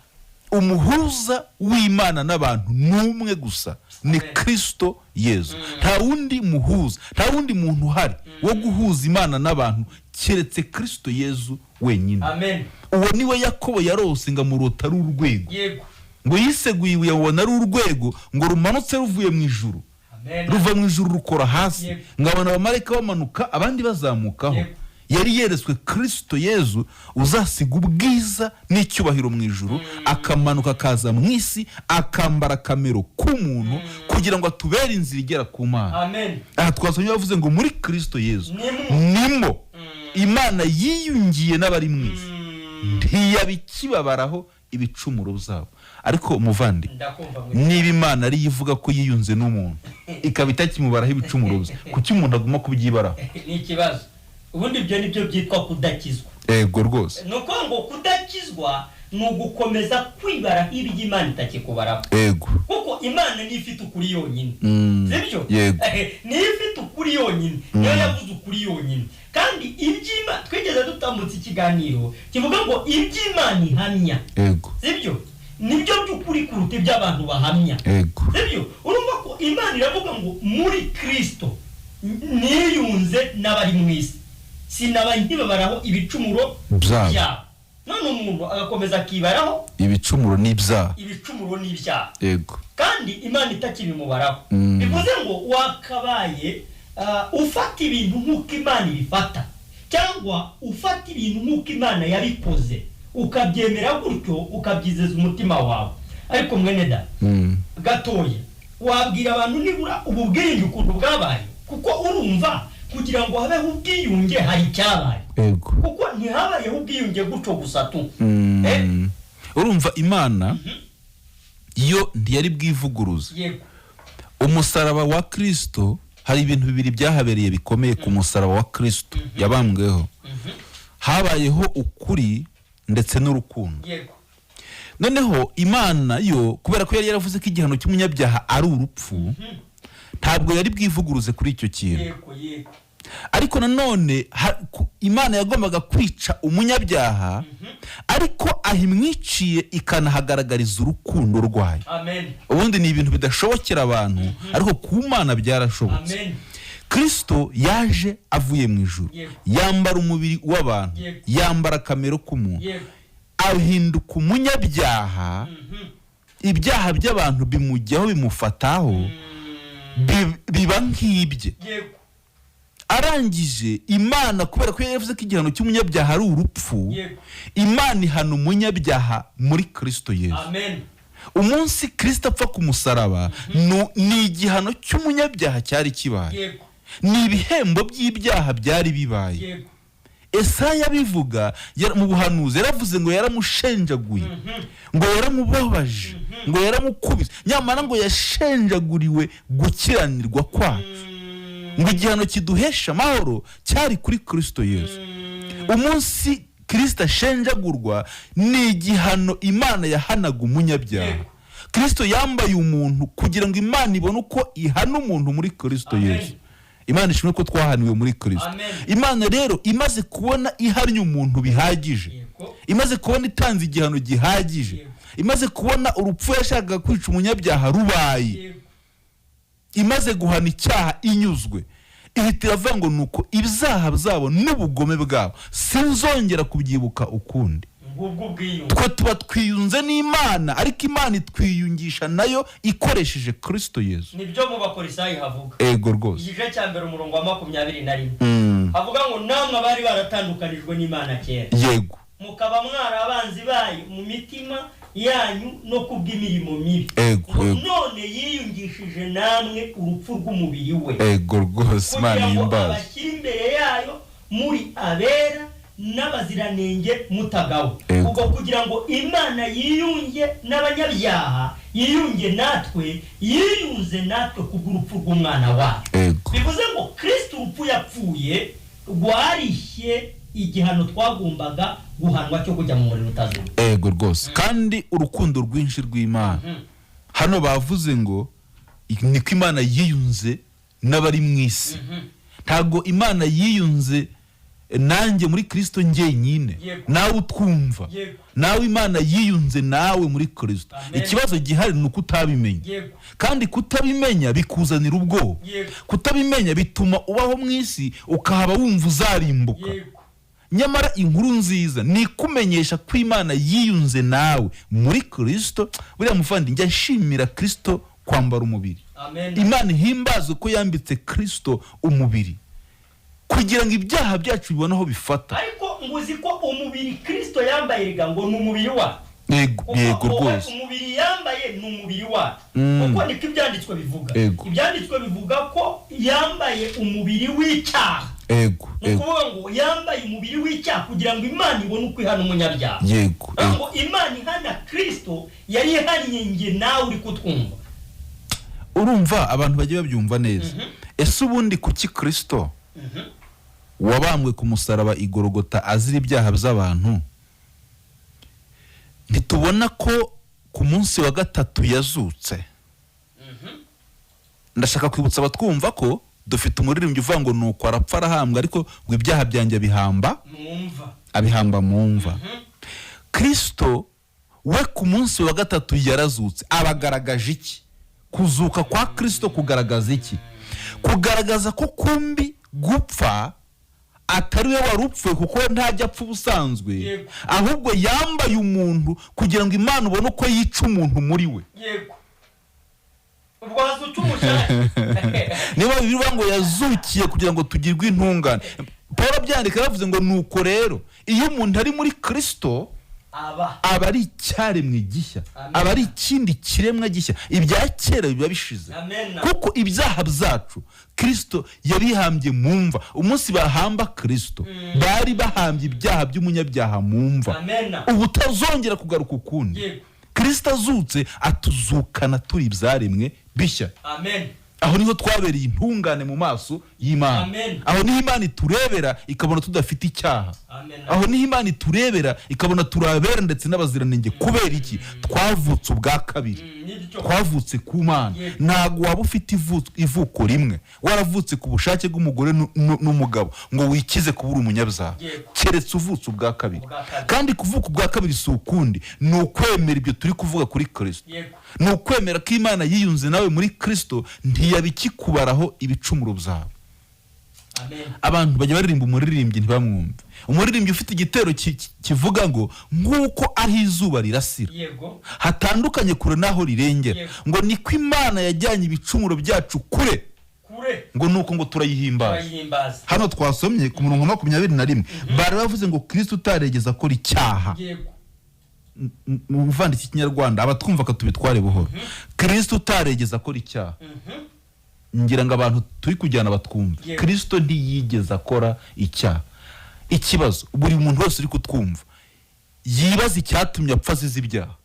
Umuhuza w'Imana n'abantu ni umwe gusa, ni Amen. Kristo Yezu. Nta wundi muhuza, nta wundi muntu uhari wo guhuza Imana n'abantu keretse Kristo Yezu wenyine. Amen. Uwo niwe Yakobo yarose ngo amurota ari urwego, ngo yiseguye ibuye abona ari urwego ngo rumanutse ruvuye mu ijuru, Amen. ruva mu ijuru rukora hasi, ngo abona abamarayika bamanuka abandi bazamukaho. Yari yeretswe Kristo Yezu uzasiga ubwiza n'icyubahiro mu ijuru, akamanuka akaza mu isi, akambara akamero k'umuntu kugira ngo atubere inzira igera ku Mana. Amen. Aha twasomye bavuze ngo muri Kristo Yezu Nimwo. nimo Imana yiyungiye n'abari mu isi, ntiyabikibabaraho ibicumuro byabo. Ariko muvandi, Ndakumva mwe. niba Imana ariyo ivuga ko yiyunze n'umuntu ikaba itakimubaraho ibicumuro bye, kuki umuntu aguma kubyibaraho? Ni ikibazo. Ubundi ibyo nibyo byitwa kudakizwa. Ego rwose. Ni ukuvuga ngo kudakizwa ni ugukomeza kwibaraho iby'Imana itakikubaraho, kuko Imana niyo ifite ukuri yonyine. Sibyo? Yego. Niyo ifite ukuri yonyine, niyo yavuze ukuri yonyine. Kandi iby'Imana, twigeze dutambutse ikiganiro kivuga ngo iby'Imana ihamya, sibyo, nibyo by'ukuri kuruta iby'abantu bahamya. Sibyo? Urumva ko Imana iravuga ngo muri Kristo niyunze n'abari mu isi, sinaba nkibabaraho ibicumuro Byabo. byabo. None umuntu agakomeza akibaraho ibicumuro n'ibyaha. Ibicumuro n'ibyaha, kandi Imana itakibimubaraho. Bivuze ngo wakabaye ufata ibintu nk'uko Imana ibifata, cyangwa ufata ibintu nk'uko Imana yabikoze, ukabyemera gutyo, ukabyizeza umutima wawe. Ariko mwene da, gatoya wabwira abantu nibura ubu bwiyunge ukuntu bwabaye, kuko urumva kugira ngo habeho ubwiyunge hari icyabaye, kuko ntihabayeho ubwiyunge gutyo gusa tu. Urumva Imana yo ntiyari bwivuguruze. Umusaraba wa Kristo, hari ibintu bibiri byahabereye bikomeye ku musaraba wa Kristo yabambweho. Habayeho ukuri ndetse n'urukundo. Noneho Imana yo, kubera ko yari yaravuze ko igihano cy'umunyabyaha ari urupfu, ntabwo yari bwivuguruze kuri icyo kintu. yego yego Ariko nanone Imana yagombaga kwica umunyabyaha, ariko aho imwiciye ikanahagaragariza urukundo rwayo. Amen. Ubundi ni ibintu bidashobokera abantu, ariko ku Mana byarashobotse. Amen. Kristo yaje avuye mu ijuru, yambara umubiri w'abantu, yambara akamero k'umuntu, ahinduka umunyabyaha. Ibyaha by'abantu bimujyaho, bimufataho, biba nk'ibye. Arangije, Imana, kubera ko yari yavuze ko igihano cy'umunyabyaha ari urupfu, Imana ihana umunyabyaha muri Kristo Yesu. Amen. Umunsi Kristo apfa ku musaraba, ni igihano cy'umunyabyaha cyari kibaye, ni ibihembo by'ibyaha byari bibaye. Esaya abivuga mu buhanuzi, yaravuze ngo yaramushenjaguye, ngo yaramubabaje, ngo yaramukubise, nyamara ngo yashenjaguriwe gukiranirwa kwacu, ngo igihano kiduhesha amahoro cyari kuri Kristo Yesu. Umunsi Kristo ashenjagurwa ni igihano Imana yahanaga umunyabyaha. Kristo yambaye umuntu kugira ngo Imana ibone uko ihana umuntu muri Kristo Amen. Yesu. Imana ishimwe ko twahaniwe muri Kristo. Amen. Imana rero imaze kubona ihannye umuntu bihagije, imaze kubona itanze igihano gihagije, imaze kubona urupfu yashakaga kwica umunyabyaha rubaye, imaze guhana icyaha inyuzwe, ihita iravuga ngo nuko ibyaha byabo n'ubugome bwabo sinzongera kubyibuka ukundi. Ngubwo ubwiyunge. Twe tuba twiyunze n'Imana, ariko Imana itwiyungisha nayo ikoresheje Kristo Yesu. Nibyo mu Bakorisayi havuga, Ego rwose. igice cya mbere, umurongo wa 21, havuga ngo namwe abari baratandukanijwe n'Imana kera, mukaba mwari abanzi bayo mu mitima yanyu no kubw'imirimo mibi, ngo none yiyungishije namwe urupfu rw'umubiri we, Ego rwose, Imana kugira ngo ihimbaze. abashyire imbere yayo muri abera n'abaziranenge mutagawe. Ubwo kugira ngo Imana yiyunge n'abanyabyaha, yiyunge natwe, yiyunze natwe kubw'urupfu rw'umwana wayo. Bivuze ngo Kristo urupfu yapfuye rwarishye igihano twagombaga. guhanwa cyo kujya mu muriro utazima. Ego rwose. Kandi urukundo rwinshi rw'Imana, hano bavuze ngo niko Imana yiyunze n'abari mu isi. Ntabwo Imana yiyunze nanjye muri Kirisito njyenyine. Nawe utwumva, nawe Imana yiyunze nawe muri Kirisito. Ikibazo gihari ni uko utabimenya. Kandi kutabimenya bikuzanira ubwoba. Kutabimenya bituma ubaho mu isi ukahaba wumva uzarimbuka. Nyamara inkuru nziza ni ikumenyesha ko Imana yiyunze nawe muri Kirisito. Buriya muvandi, njya nshimira Kirisito kwambara umubiri. Amen. Imana ihimbazwe ko yambitse Kirisito umubiri kugira ngo ibyaha byacu bibone aho bifata. Ariko ngo uzi ko umubiri Kirisito yambaye rega ngo ni umubiri wacu? Yego. Kuko Yego wowe rwose. umubiri yambaye ni umubiri wacu, kuko niko ibyanditswe bivuga. Ibyanditswe bivuga ko yambaye umubiri w'icyaha. Ni ukuvuga ngo yambaye umubiri w'icyaha kugira ngo Imana ibone uko ihana umunyabyaha. Ngo Imana ihana Kirisito yari ihannye njye nawe uri kutwumva. Urumva abantu bajya babyumva neza. Ese ubundi kuki Kirisito wabambwe ku musaraba i Gorogota azira ibyaha by'abantu, ntitubona ko ku munsi wa gatatu yazutse? Ndashaka kwibutsa abatwumva ko dufite umuririmbyi uvuga ngo nuko arapfa arahambwa, ariko ngo ibyaha byanjye abihamba Mwumva. abihamba mu mva. Kirisito we ku munsi wa gatatu yarazutse. Abagaragaje iki? Kuzuka kwa Kirisito kugaragaza iki? Kugaragaza ko kumbi gupfa atari we wari upfuye, kuko ntajya apfa ubusanzwe, ahubwo yambaye umuntu kugira ngo Imana ubone uko yica umuntu muri we. Yego, ubwo hazuca umushake. Niba bivuga ngo yazukiye kugira ngo tugirwe intungane, Paul abyandika yavuze ngo nuko rero iyo umuntu ari muri Kirisito aba aba ari icyaremwe gishya. Amen. Aba ari ikindi kiremwa gishya, ibya kera biba bishize. Amen. Kuko ibyaha byacu Kirisito yabihambye mu mva. Umunsi bahamba Kirisito bari bahambye ibyaha by'umunyabyaha mu mva, Amen. ubu utazongera kugaruka ukundi. Kirisito azutse atuzukana turi ibyaremwe bishya. Amen. Aho niho twabereye intungane mu maso y'Imana. Amen. Aho niho Imana iturebera ikabona tudafite icyaha. Amen. Aho niho Imana iturebera ikabona turabera ndetse n'abaziranenge. Kubera iki? Twavutse ubwa kabiri. N'ibyo. Twavutse ku Mana. Ntabwo waba ufite ivuko rimwe, waravutse ku bushake bw'umugore n'umugabo ngo wikize kuba uri umunyabyaha, keretse uvutse ubwa kabiri. Ubwa kabiri. Kandi kuvuka ubwa kabiri si ukundi, ni ukwemera ibyo turi kuvuga kuri Kirisito. Ni ukwemera ko Imana yiyunze nawe muri Kirisito, ntiyabikikubaraho ibicumuro byawe. Amen. Abantu bajya baririmba umuririmbyi ntibamwumve. Umuririmbyi ufite igitero kivuga ngo nk'uko aho izuba rirasira hatandukanye kure n'aho rirengera, ngo niko Imana yajyanye ibicumuro byacu kure. Kure. Ngo nuko ngo turayihimbaza. Turayihimbaza. Hano twasomye ku murongo wa 21, bari bavuze ngo Kirisito utaregeza akora icyaha. Mu muvandiki Kinyarwanda, abatwumva katubitware buhoro. Kirisito utaregeza akora icyaha, ngira ngo abantu turi kujyana batwumve. Kirisito ntiyigeze akora icyaha. Ikibazo buri muntu wese uri kutwumva yibaza icyatumye apfa azize ibyaha.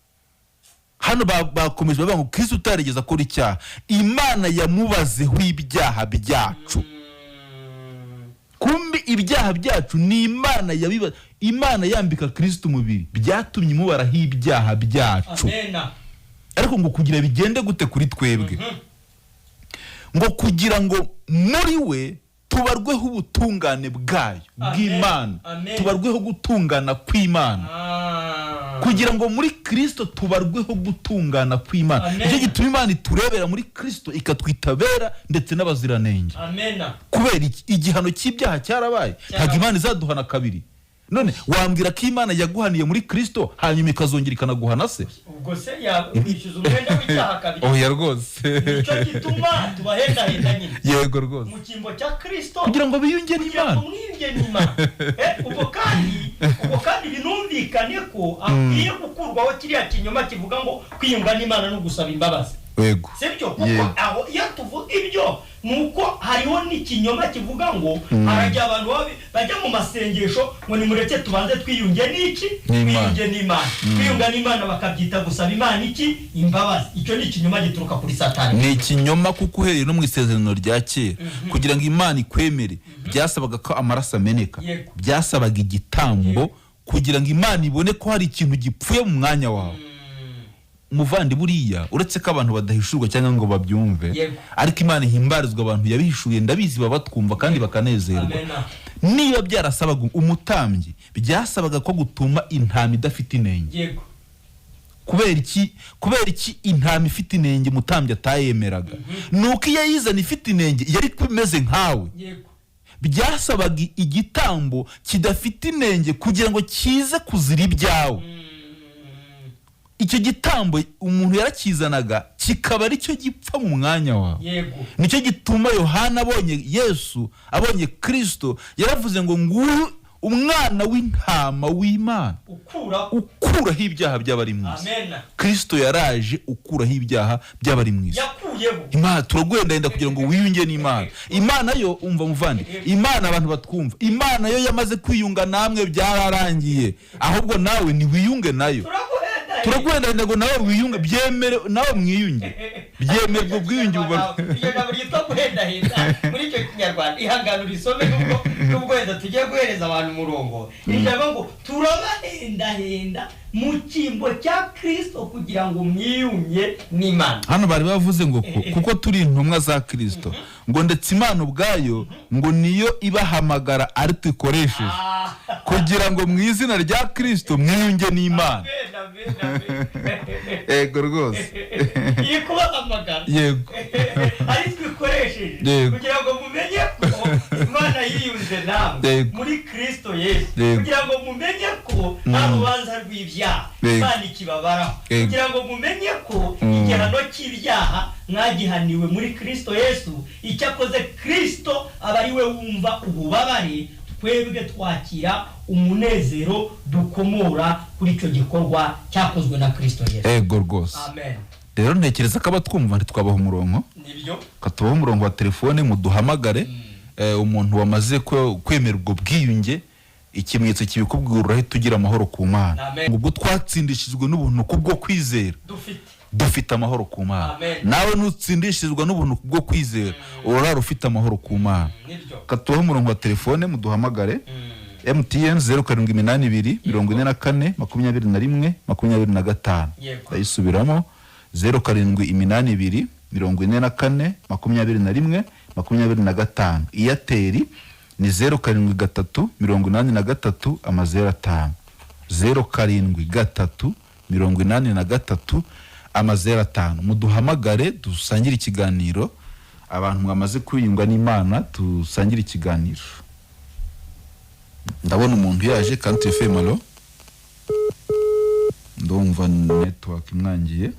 Hano bakomeje bavuga ngo Kirisito utarigeze akora icyaha, Imana yamubazeho ibyaha byacu. Kumbi ibyaha byacu ni Imana yabiba. Imana yambika Kirisito umubiri byatumye imubaraho ibyaha byacu. Amena. Ariko ngo kugira bigende gute kuri twebwe? Ngo kugira ngo muri we tubarweho ubutungane bwayo, Amen. bw'Imana. Amen. Tubarweho gutungana kw'Imana. Kugira ngo muri Kirisito tubarweho gutungana kw'Imana. Amen. Nicyo gituma Imana iturebera muri Kirisito ikatwitabera ndetse n'abaziranenge. Amena. Kubera iki? Igihano cy'ibyaha cyarabaye. Ntabwo Imana izaduhana kabiri. None wambwira ko Imana yaguhaniye muri Kirisito hanyuma ikazongera ikanaguhana se? Ubwo se yakwishyuza umwenda w'icyaha kabiri? Oya rwose. Nicyo gituma tubahendahenda nyine Yego rwose. mu cyimbo cya Kirisito, kugira ngo biyunge kugira n'Imana. ngo mwiyunge n'Imana. Ubwo kandi binumvikane ko akwiye gukurwaho kiriya kinyoma kivuga ngo kwiyunga n'Imana no gusaba imbabazi. Sibyo? Kuko aho iyo tuvuga ibyo ni uko hariho n'ikinyoma kivuga ngo harajya abantu bajya mu masengesho ngo nimureke tubanze twiyunge n'iki? N'Imana. Twiyunge n'Imana. Kwiyunga n'Imana bakabyita gusaba Imana iki? Imbabazi. Icyo ni ikinyoma gituruka kuri Satani. Ni ikinyoma, kuko uhereye no mu isezerano rya kera, kugira ngo Imana ikwemere byasabaga ko amaraso ameneka. Byasabaga igitambo. Kugira ngo Imana ibone ko hari ikintu gipfuye mu mwanya wawe. Muvandi, buriya uretse ko abantu badahishurwa cyangwa ngo babyumve, ariko Imana ihimbarizwa, abantu yabihishuriye ndabizi baba batwumva kandi bakanezerwa. Amena. Niba byarasabaga umutambyi, byasabaga ko gutuma intama idafite inenge. Kubera iki? Kubera iki intama ifite inenge umutambyi atayemeraga? Ni uko iyo ayizana ifite inenge yari kuba imeze nkawe. Byasabaga igitambo kidafite inenge kugira ngo kize kuzira ibyawe. Icyo gitambo umuntu yarakizanaga kikaba aricyo gipfa mu mwanya wawe. Nicyo gituma Yohana abonye Yesu, abonye Kirisito, yaravuze ngo: "Nguyu umwana w'intama w'Imana ukuraho ukuraho ibyaha by'abari mu isi." Amena. Kirisito yaraje ukuraho ibyaha by'abari mu isi. Yakuyeho. Imana, turaguhendahenda kugira ngo wiyunge n'Imana. Imana yo, umva muvandi, Imana, abantu batwumva, Imana yo yamaze kwiyunga namwe, byararangiye. Ahubwo nawe ntiwiyunge nayo. Turaguhendahenda. Turaguhendahenda ngo nawe wiyunge, byemere nawe mwiyunge, byemerwa ubwiyunge Iryo jambo ryitwa guhendahenda muri icyo Kinyarwanda, ihangane urisome, nubwo wenda tugiye guhereza abantu umurongo. Iri jambo ngo turabahendahenda mu cyimbo cya Kirisito kugira ngo mwiyunge n'Imana. Hano bari bavuze ngo kuko turi intumwa za Kirisito, ngo ndetse Imana ubwayo ngo niyo ibahamagara ari tuyikoresheje kugira ngo mu izina rya Kirisito mwiyunge n'Imana. Amen, amen, amen. Yego rwose. Iri kubahamagara ari twikoresheje kugira ngo mumenye ko Imana yiyunze namwe muri Kirisito Yesu, kugira ngo mumenye ko nta rubanza rw'ibyaha Imana ikibabaraho, kugira ngo mumenye ko igihano cy'ibyaha mwagihaniwe muri Kirisito Yesu. Icyakoze Kirisito aba ari we wumva ububabare, twebwe twakira umunezero dukomora kuri icyo gikorwa cyakozwe na Kirisito Yesu. Yego rwose. Amen. Rero ntekereza ko abatwumva ntitwabaha umurongo. Nibyo. Katubaho umurongo wa telefone muduhamagare. Umuntu wamaze kwemera ubwo bwiyunge, ikimenyetso kibikubwira, urahita ugira amahoro ku Mana. Amen. Ubwo twatsindishijwe n'ubuntu kubwo kwizera, dufite dufite amahoro ku Mana. Amen. Nawe nutsindishirizwa n'ubuntu kubwo kwizera, urara ufite amahoro ku Mana. Nibyo. Katubaho umurongo wa telefone muduhamagare. MTN, 0782 44 21 25. Ndayisubiramo: 0782 44 21 25. Airtel ni 073 83 00 5, 073 83 00 5. Muduhamagare dusangire ikiganiro. Abantu mwamaze kwiyunga n'Imana, dusangire ikiganiro. Ndabona umuntu yaje. Kandi FM, allo? Ndumva network imwangiye.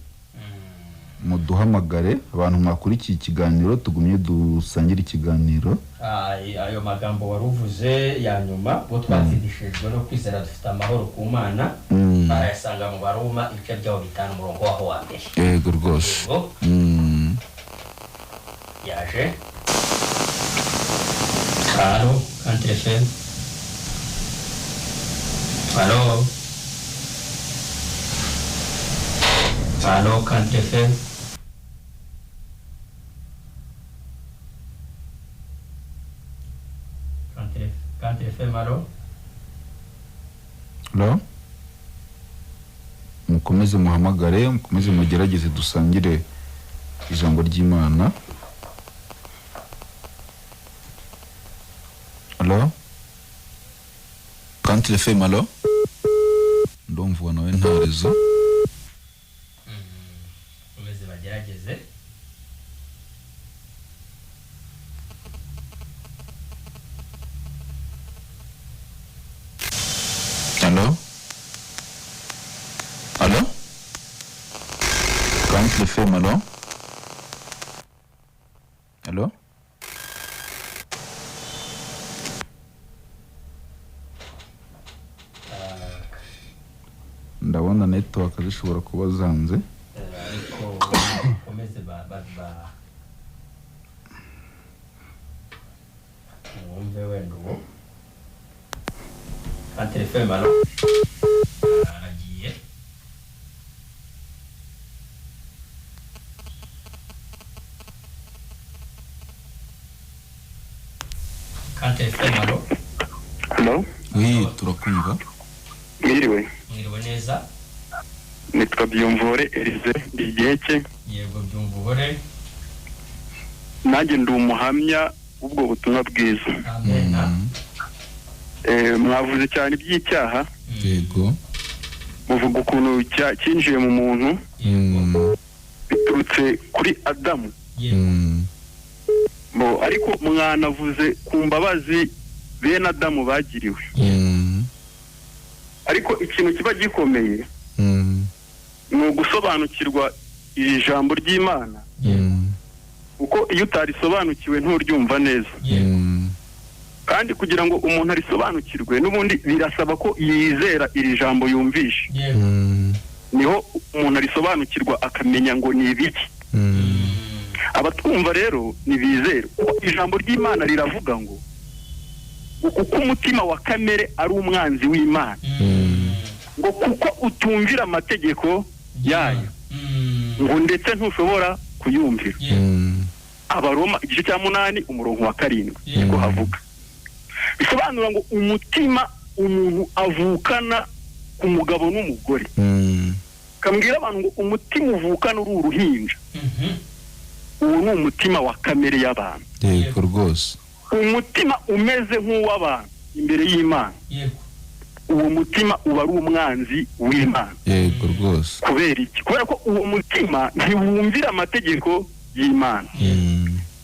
Muduhamagare abantu mwakurikiye ikiganiro, tugumye dusangire ikiganiro. Ayo magambo wari uvuze ya nyuma, ubwo twatsindishijwe no kwizera dufite amahoro ku Mana, barayasanga mu Baroma ibice byaho 5, umurongo waho wa mbere. Yego rwose. Yego. Yaje. Allo, Country FM, allo, allo, Country FM. Country FM, allo. Hello? Mukomeze muhamagare, mukomeze mugerageze dusangire ijambo ry'Imana. Allo, Country FM, allo. Ndumva uwo nawe nta réseau. Bakomeze bagerageze. Allo, allo, Country FM, allo, allo. Ndabona network zishobora kuba zanze. Ariko bakomeze ba ba ba wumve wenda ubu. Country FM, allo, aragiye. Country FM, allo. Hello? Oui, turakumva. Mwiriwe. Mwiriwe neza. Nitwa Byumvore Elize, ndi Igiheke. Yego, Byumvuhore. Nanjye ndi umuhamya w'ubwo butumwa bwiza. Amena. Mwavuze cyane iby'icyaha, Yego. muvuga ukuntu cyinjiye mu muntu Yego. biturutse kuri Adamu. Yego. Bo, ariko mwanavuze ku mbabazi bene Adamu bagiriwe. Ariko ikintu kiba gikomeye ni ugusobanukirwa iri jambo ry'Imana, kuko iyo utarisobanukiwe nturyumva neza. Kandi kugira ngo umuntu arisobanukirwe, n'ubundi birasaba ko yizera iri jambo yumvishe. Niho umuntu arisobanukirwa, akamenya ngo ni ibiki. Abatwumva rero ntibizere, kuko ijambo ry'Imana riravuga ngo kuko umutima wa kamere ari umwanzi w'Imana, ngo kuko utumvira amategeko yayo, ngo ndetse ntushobora kuyumvira. Abaroma igice cya 8, umurongo wa 7, niko havuga. Bisobanura ngo umutima umuntu avukana ku mugabo n'umugore, kambwira abantu ngo umutima uvukana uri uruhinja, uwo ni umutima wa kamere y'abantu. Yego rwose. Umutima umeze nk'uw'abantu imbere y'Imana, uwo mutima uba ari umwanzi w'Imana. Yego rwose. Kubera iki? Kubera ko uwo mutima ntiwumvira amategeko y'Imana,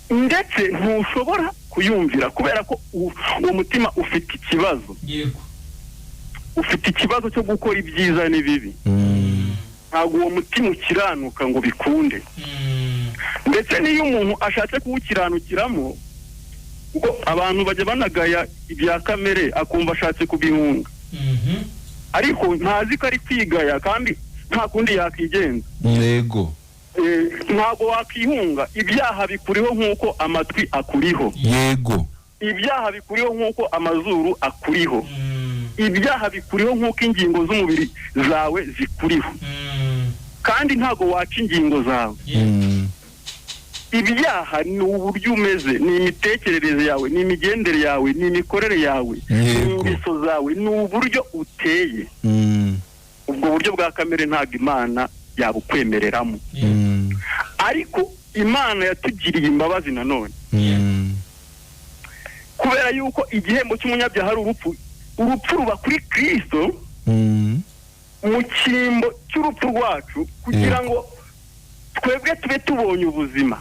ndetse ntushobora kuyumvira, kubera ko uwo mutima ufite ikibazo. Ufite ikibazo cyo gukora ibyiza n'ibibi. Ntabwo uwo mutima ukiranuka ngo bikunde. Ndetse n'iyo umuntu ashatse kuwukiranukiramo, kuko abantu bajya banagaya ibya kamere, akumva ashatse kubihunga, ariko ntazi ko ari kwigaya, kandi nta kundi yakigenza. Yego. Ntabwo wakwihunga ibyaha, bikuriho nk'uko amatwi akuriho. Yego. Ibyaha bikuriho nk'uko amazuru akuriho. Ibyaha bikuriho nk'uko ingingo z'umubiri zawe zikuriho, kandi ntabwo waca ingingo zawe. Ibyaha ni uburyo umeze, ni imitekerereze yawe, ni imigendere yawe, ni imikorere yawe, ni ingeso zawe, ni uburyo uteye. Ubwo buryo bwa kamere ntabwo Imana yabukwemereramo. Ariko Imana yatugiriye imbabazi nanone, kubera yuko igihembo cy'umunyabyaha ari urupfu. Urupfu ruba kuri Kirisito mu cyimbo cy'urupfu rwacu, kugira ngo twebwe tube tubonye ubuzima.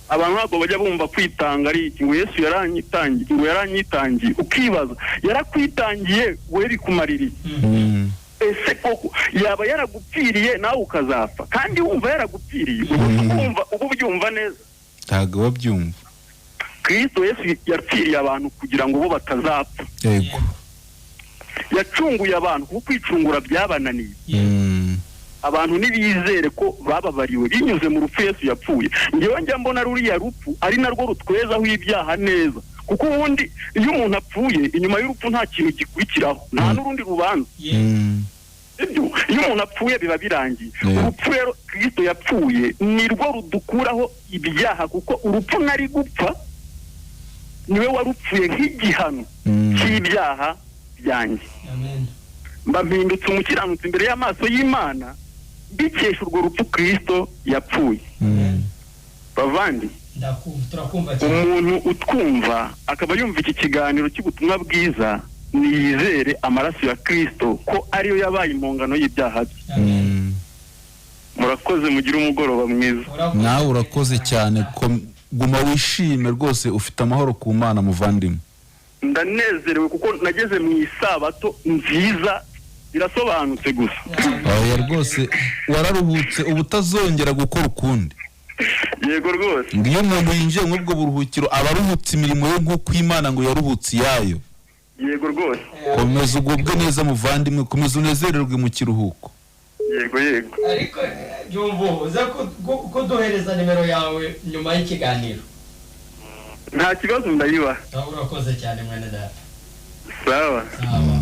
Abantu ntabwo bajya bumva kwitanga ari iki, ngo Yesu yaranyitangiye, ngo yaranyitangiye. Ukibaza, yarakwitangiye we bikumarira iki? Ese koko yaba yaragupfiriye nawe ukazapfa, kandi wumva yaragupfiriye? Ubu wumva uba ubyumva neza? Ntabwo babyumva. Kristo Yesu yapfiriye abantu kugira ngo bo batazapfa. Yacunguye abantu kuko kwicungura byabananiye. Abantu ntibizere ko bababariwe binyuze mu rupfu Yesu yapfuye. Ngewe njya mbona ruriya rupfu ari narwo rutwezaho ibyaha neza, kuko ubundi iyo umuntu apfuye, inyuma y'urupfu nta kintu gikurikiraho, nta n'urundi rubanza. Sibyo? Iyo umuntu apfuye biba birangiye. Urupfu rero Kristo yapfuye ni rwo rudukuraho ibyaha, kuko urupfu nari gupfa niwe warupfuye nk'igihano cy'ibyaha byanjye. Amen. Mba mpindutse umukiranutsi imbere y'amaso y'Imana mbikesha urwo rupfu Kristo yapfuye. Bavandi, Ndakumva, turakumva cyane. umuntu utwumva akaba yumva iki kiganiro cy'ubutumwa bwiza, niyizere amaraso ya Kristo ko ariyo yabaye impongano y'ibyaha bye. Amen. Murakoze, mugire umugoroba mwiza. Urakoze. Nawe urakoze cyane. Guma wishime rwose, ufite amahoro ku Mana, muvandimwe. Ndanezerewe kuko nageze mu isabato nziza, birasobanutse gusa. Oya rwose, wararuhutse, uba utazongera gukora ukundi. Yego rwose. Ngo iyo umuntu yinjiye muri ubwo buruhukiro, aba aruhutse imirimo ye nk'uko Imana ngo yaruhutse iyayo. Yego rwose. Komeza ugubwe neza, muvandimwe, komeza unezererwe mu kiruhuko. Yego yego. Ariko Byumva, uze kuduhereza nimero yawe nyuma y'ikiganiro. Nta kibazo, ndayibaha. Nawe urakoze cyane, mwene data. Sawa. Sawa.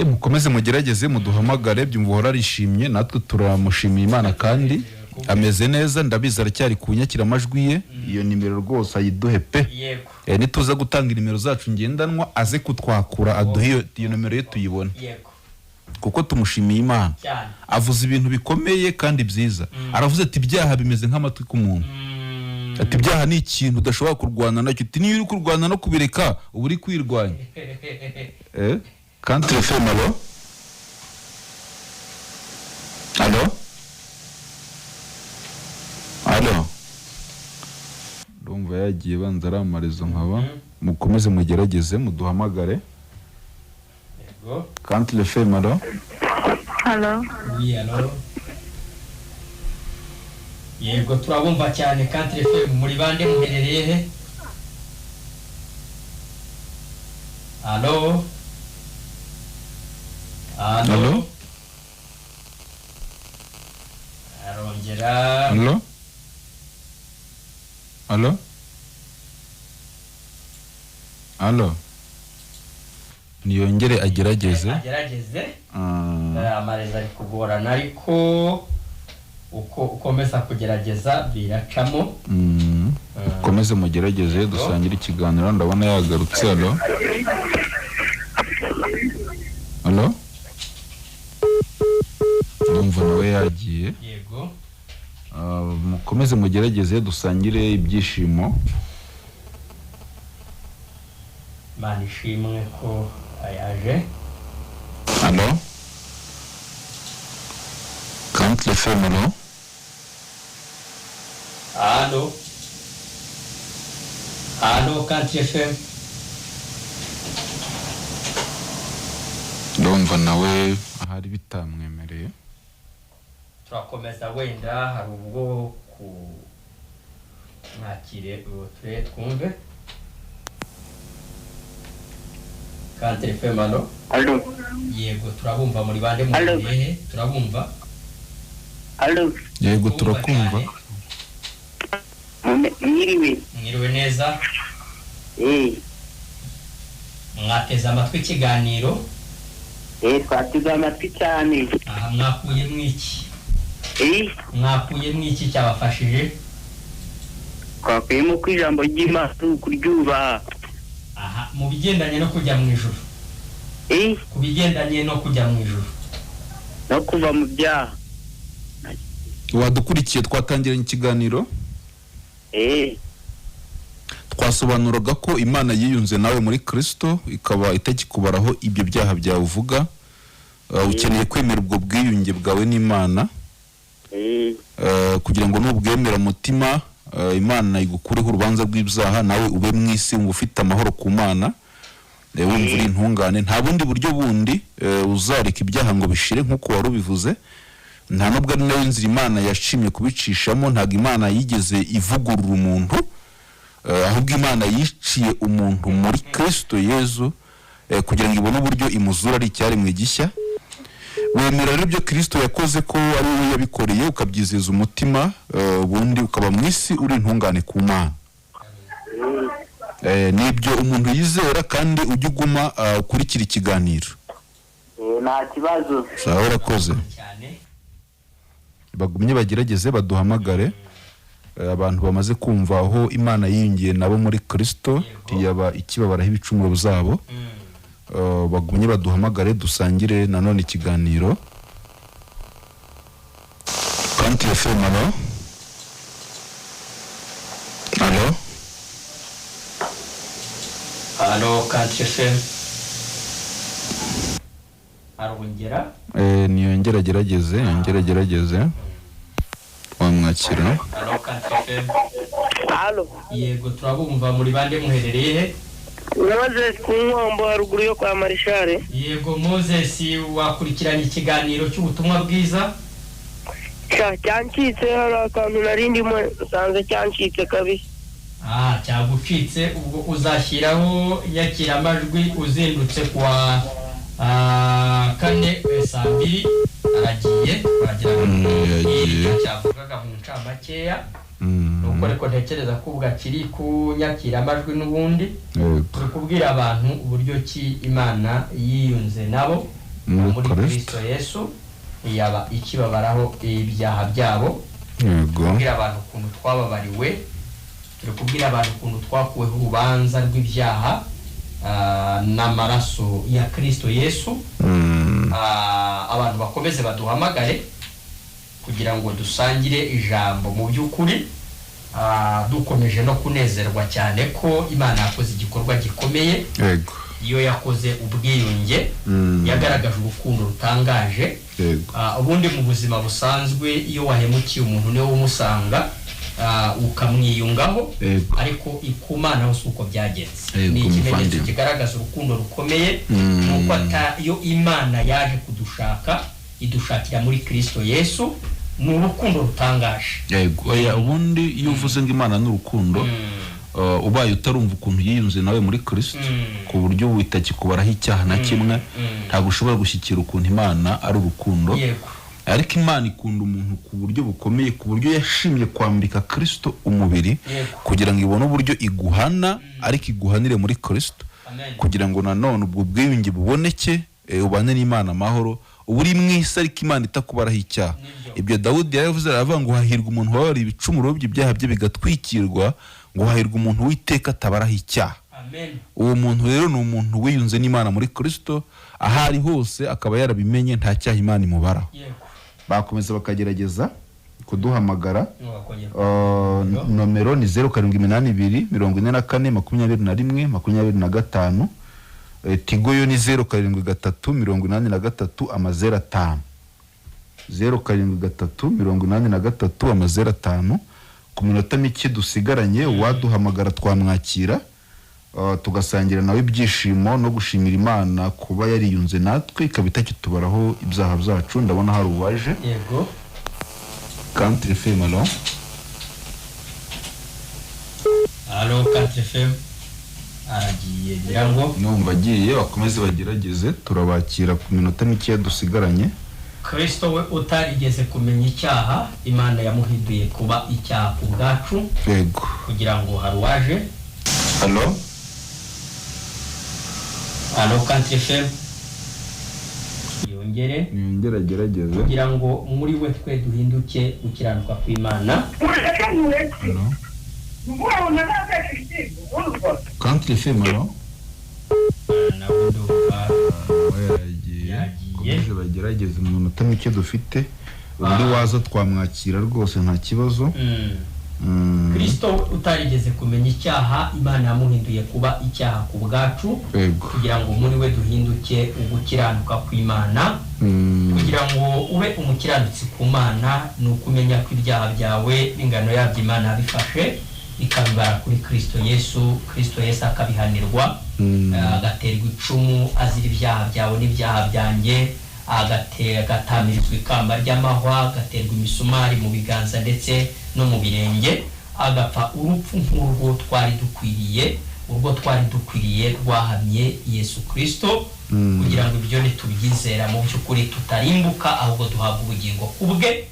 Mukomeze mugerageze muduhamagare. Byumva uhora arishimye, natwe turamushimiye Imana kandi. Ameze neza, ndabizi aracyari ku nyakiramajwi ye. Iyo nimero rwose ayiduhe pe. Yego. Nituza gutanga inimero zacu ngendanwa, aze kutwakura aduhe iyo nomero ye tuyibone, Yego. kuko tumushimiye Imana. Cyane. Avuze ibintu bikomeye kandi byiza. Aravuze ati ibyaha bimeze nk'amatwi k'umuntu. Ati ibyaha ni ikintu udashobora kurwana nacyo. Ati niyo uri kurwana no kubireka, uba uri kwirwanya. Kandi telefone. Allo, allo, allo! Ndumva yagiye, banza aramarizo nkaba. Mukomeze mugerageze muduhamagare. Yego. Kandi telefone. Allo? Halo. Oui, allo. Yego, turabumva cyane. Country FM, muri bande, muherereye he? Allo, allo! Allo? Arongera. Allo, allo, allo! Niyongere agerageze. Agerageze. Ah. Amarezo ari kugorana, ariko uko ukomeza kugerageza biracamo. Mukomeze mugerageze dusangire ikiganiro. Ndabona yagarutse. Allo, allo! Ndumva nawe yagiye. Yego. Ah, mukomeze mugerageze dusangire ibyishimo. Imana ishimwe ko yaje. Allo, Country FM, allo? Allo, allo, Country FM. Ndumva nawe ahari bitamwemereye. Turakomeza, wenda hari ubwo ku mwakire, ubu turere twumve. Country FM, allo? Allo. Yego, turabumva. Muri bande, Allo. muherereye he? Turabumva. Allo. Yego. Turabumva Turakumva. cyane. Mwiriwe. Mwiriwe neza. Mwateze amatwi ikiganiro? Twateze amatwi cyane. Aha mwakuyemo iki? Mwakuyemo iki cyabafashije? Twakuyemo ko ijambo ry'Imana ari ukuryubaha. Aha mu bigendanye no kujya mu ijuru? Ku bigendanye no kujya mu ijuru. No kuva mu byaha. Wadukurikiye twatangiranye ikiganiro? Twasobanuraga ko Imana yiyunze nawe muri Kristo, ikaba itakikubaraho ibyo byaha byawe uvuga. Ukeneye kwemera ubwo bwiyunge bwawe n'Imana, kugira ngo nubwemera mutima, Imana igukureho urubanza rw'ibyaha, nawe ube mu isi wumva ufite amahoro ku Mana, wumva uri intungane. Nta bundi buryo bundi uzareka ibyaha ngo bishire nk'uko wari ubivuze. Nta nubwo ari nayo nzira Imana yashimye kubicishamo. Ntabwo Imana yigeze ivugurura umuntu, ahubwo Imana yiciye umuntu muri Kristo Yezu, kugira ngo ibone uburyo imuzura ari icyaremwe gishya. Wemera rero ibyo Kristo yakoze ko ari wowe yabikoreye, ukabyizeza umutima, ubundi ukaba mu isi uri intungane ku Mana. Nibyo umuntu yizera, kandi ujye uguma ukurikira ikiganiro. Nta kibazo. Sawa, urakoze. Cyane. Bagumye bagerageze baduhamagare. Abantu bamaze kumva aho Imana yiyungiye nabo muri Kristo, ntiyaba ikibabaraho ibicumuro byabo. Bagumye baduhamagare dusangire nanone ikiganiro. Country FM, allo, allo! Allo, Country FM. Arongera. Niyongere agerageze, yongere agerageze, wamwakira. Allo, Country FM. Allo. Yego, turabumva. Muri bande, muherereye he? Moses ku Nkombo, haruguru yo kwa Marishare. Yego Moses, wakurikiranye ikiganiro cy'ubutumwa bwiza? Sha, cyancitse, hari akantu nari ndimo nsanze cyancitse kabisa. Ah, cyagucitse. Ubwo uzashyiraho inyakiramajwi uzindutse kuwa kane, saa 2. Aragiye, twagira ngo Yagiye. icyo cyavugaga mu ncamakeya. Nuko ariko ntekereza ko ubwo akiri ku nyakiramajwi n'ubundi. Yego. Turi kubwira abantu uburyo ki Imana yiyunze nabo muri muri Kristo. Kristo Yesu, yaba ikibabaraho ibyaha byabo. Yego. Kubwira abantu ukuntu twababariwe, turi kubwira abantu ukuntu twakuweho urubanza rw'ibyaha n'amaraso ya Kristo Yesu. Abantu bakomeze baduhamagare kugira ngo dusangire ijambo. Mu by'ukuri dukomeje no kunezerwa cyane ko Imana yakoze igikorwa gikomeye. Iyo yakoze ubwiyunge, yagaragaje urukundo rutangaje. Ubundi mu buzima busanzwe, iyo wahemukiye umuntu, niwe umusanga ukamwiyungaho. Ariko ku Mana ho si uko byagenze. Ni ikimenyetso Muvandimwe. kigaragaza urukundo rukomeye, nuko iyo Imana yaje kudushaka, idushakira muri Kristo Yesu. Ni urukundo rutangaje. Yego, oya, ubundi iyo uvuze ngo Imana ni urukundo, ubaye utarumva ukuntu yiyunze nawe muri Kristo, ku buryo ubu itakikubaraho icyaha na kimwe, ntabwo ushobora gushyikira ukuntu Imana ari urukundo. Ariko Imana ikunda umuntu ku buryo bukomeye, ku buryo yashimye kwambika Kristo umubiri, kugira ngo ibone uburyo iguhana, ariko iguhanire muri Kristo, Amen. kugira ngo nanone ubwo bwiyunge buboneke, ubane n'Imana amahoro, uba uri mu isi ariko Imana itakubaraho icyaha. Ibyo Dawudi yaravuze, aravuga ngo hahirwa umuntu wababariye ibicumuro bye, ibyaha bye bigatwikirwa, ngo hahirwa umuntu w'iteka atabaraho icyaha. Amen. Uwo muntu rero ni umuntu wiyunze n'Imana muri Kristo, aho ari hose akaba yarabimenye, nta cyaha Imana imubaraho. Bakomeza bakagerageza kuduhamagara. Bakongera. Nomero ni 0782 44 21 25. Tigo yo ni 073 83 00 5, 073 83 00 5. Ku minota mike dusigaranye, uwaduhamagara twamwakira, tugasangira nawe ibyishimo no gushimira Imana kuba yariyunze natwe, ikaba itakitubaraho ibyaha byacu. Ndabona hari uwaje. Yego. Country FM, allo? Allo, 4 FM. Aragiye ngira ngo. Numva agiye, bakomeze bagerageze, turabakira ku minota mikeya dusigaranye. Kristo we utarigeze kumenya icyaha, Imana yamuhinduye kuba icyaha ku bwacu, kugira ngo hari uwaje. Allo? Allo, 4 FM. Yongere. Niyongere agerageze. Kugira ngo muri we twe duhinduke gukiranuka kw'Imana. Allo, Country FM, allo? Nawe ndumva We yagiye. Yagiye. Bakomeze bagerageze mu minota mike dufite, undi waza twamwakira rwose, nta kibazo. Kristo utarigeze kumenya icyaha, Imana yamuhinduye kuba icyaha ku bwacu, kugira ngo muri we duhinduke ugukiranuka kw'Imana. Kugira ngo ube umukiranutsi ku Mana ni ukumenya ko ibyaha byawe n'ingano yabyo Imana yabifashe ikabibara kuri Kristo Yesu, Kristo Yesu akabihanirwa, agaterwa icumu azira ibyaha byawe n'ibyaha byanjye, agatamirizwa ikamba ry'amahwa, agaterwa imisumari mu biganza ndetse no mu birenge, agapfa urupfu nk'urwo twari dukwiriye. Urwo twari dukwiriye rwahamye Yesu Kristo, kugira ngo ibyo nitubyizera mu by'ukuri tutarimbuka, ahubwo duhabwa ubugingo ku bwe.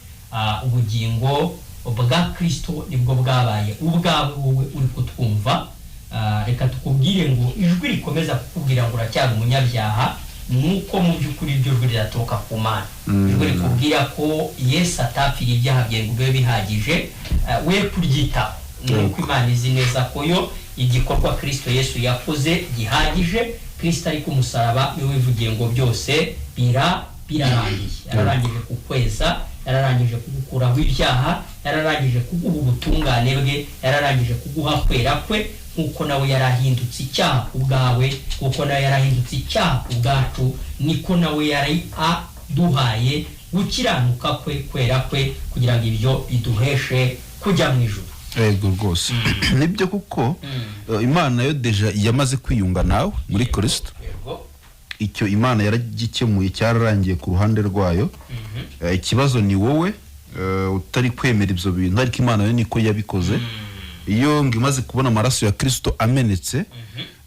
Ubugingo bwa Kristo nibwo bwabaye ubwawe, wowe uri kutwumva. Reka tukubwire ngo ijwi rikomeza kukubwira ngo uracyari umunyabyaha, nuko mu by'ukuri iryo jwi riraturuka ku Mana. Ijwi rikubwira ko Yesu atapfiriye ibyaha byawe ngo bibe bihagije, we kuryitaho, nuko Imana izi neza ko yo igikorwa Kristo Yesu yakoze gihagije. Kristo ari ku musaraba niwe wivugiye ngo byose birarangiye. Yararangije kukweza, yararangije kugukuraho ibyaha, yararangije kuguha ubutungane bwe, yararangije kuguha kwera kwe, nk'uko nawe yarahindutse icyaha ku bwawe, kuko nawe yarahindutse icyaha ku bwacu, niko nawe yari aduhaye gukiranuka kwe, kwera kwe, kugira ngo ibyo biduheshe kujya mu ijuru. Yego rwose, nibyo kuko Imana yo déjà yamaze kwiyunga nawe muri Kristo. Icyo Imana yaragikemuye, cyararangiye ku ruhande rwayo. Ikibazo ni wowe utari kwemera ibyo bintu, ariko Imana yo niko yabikoze. Iyo ngo imaze kubona amaraso ya Kristo amenetse,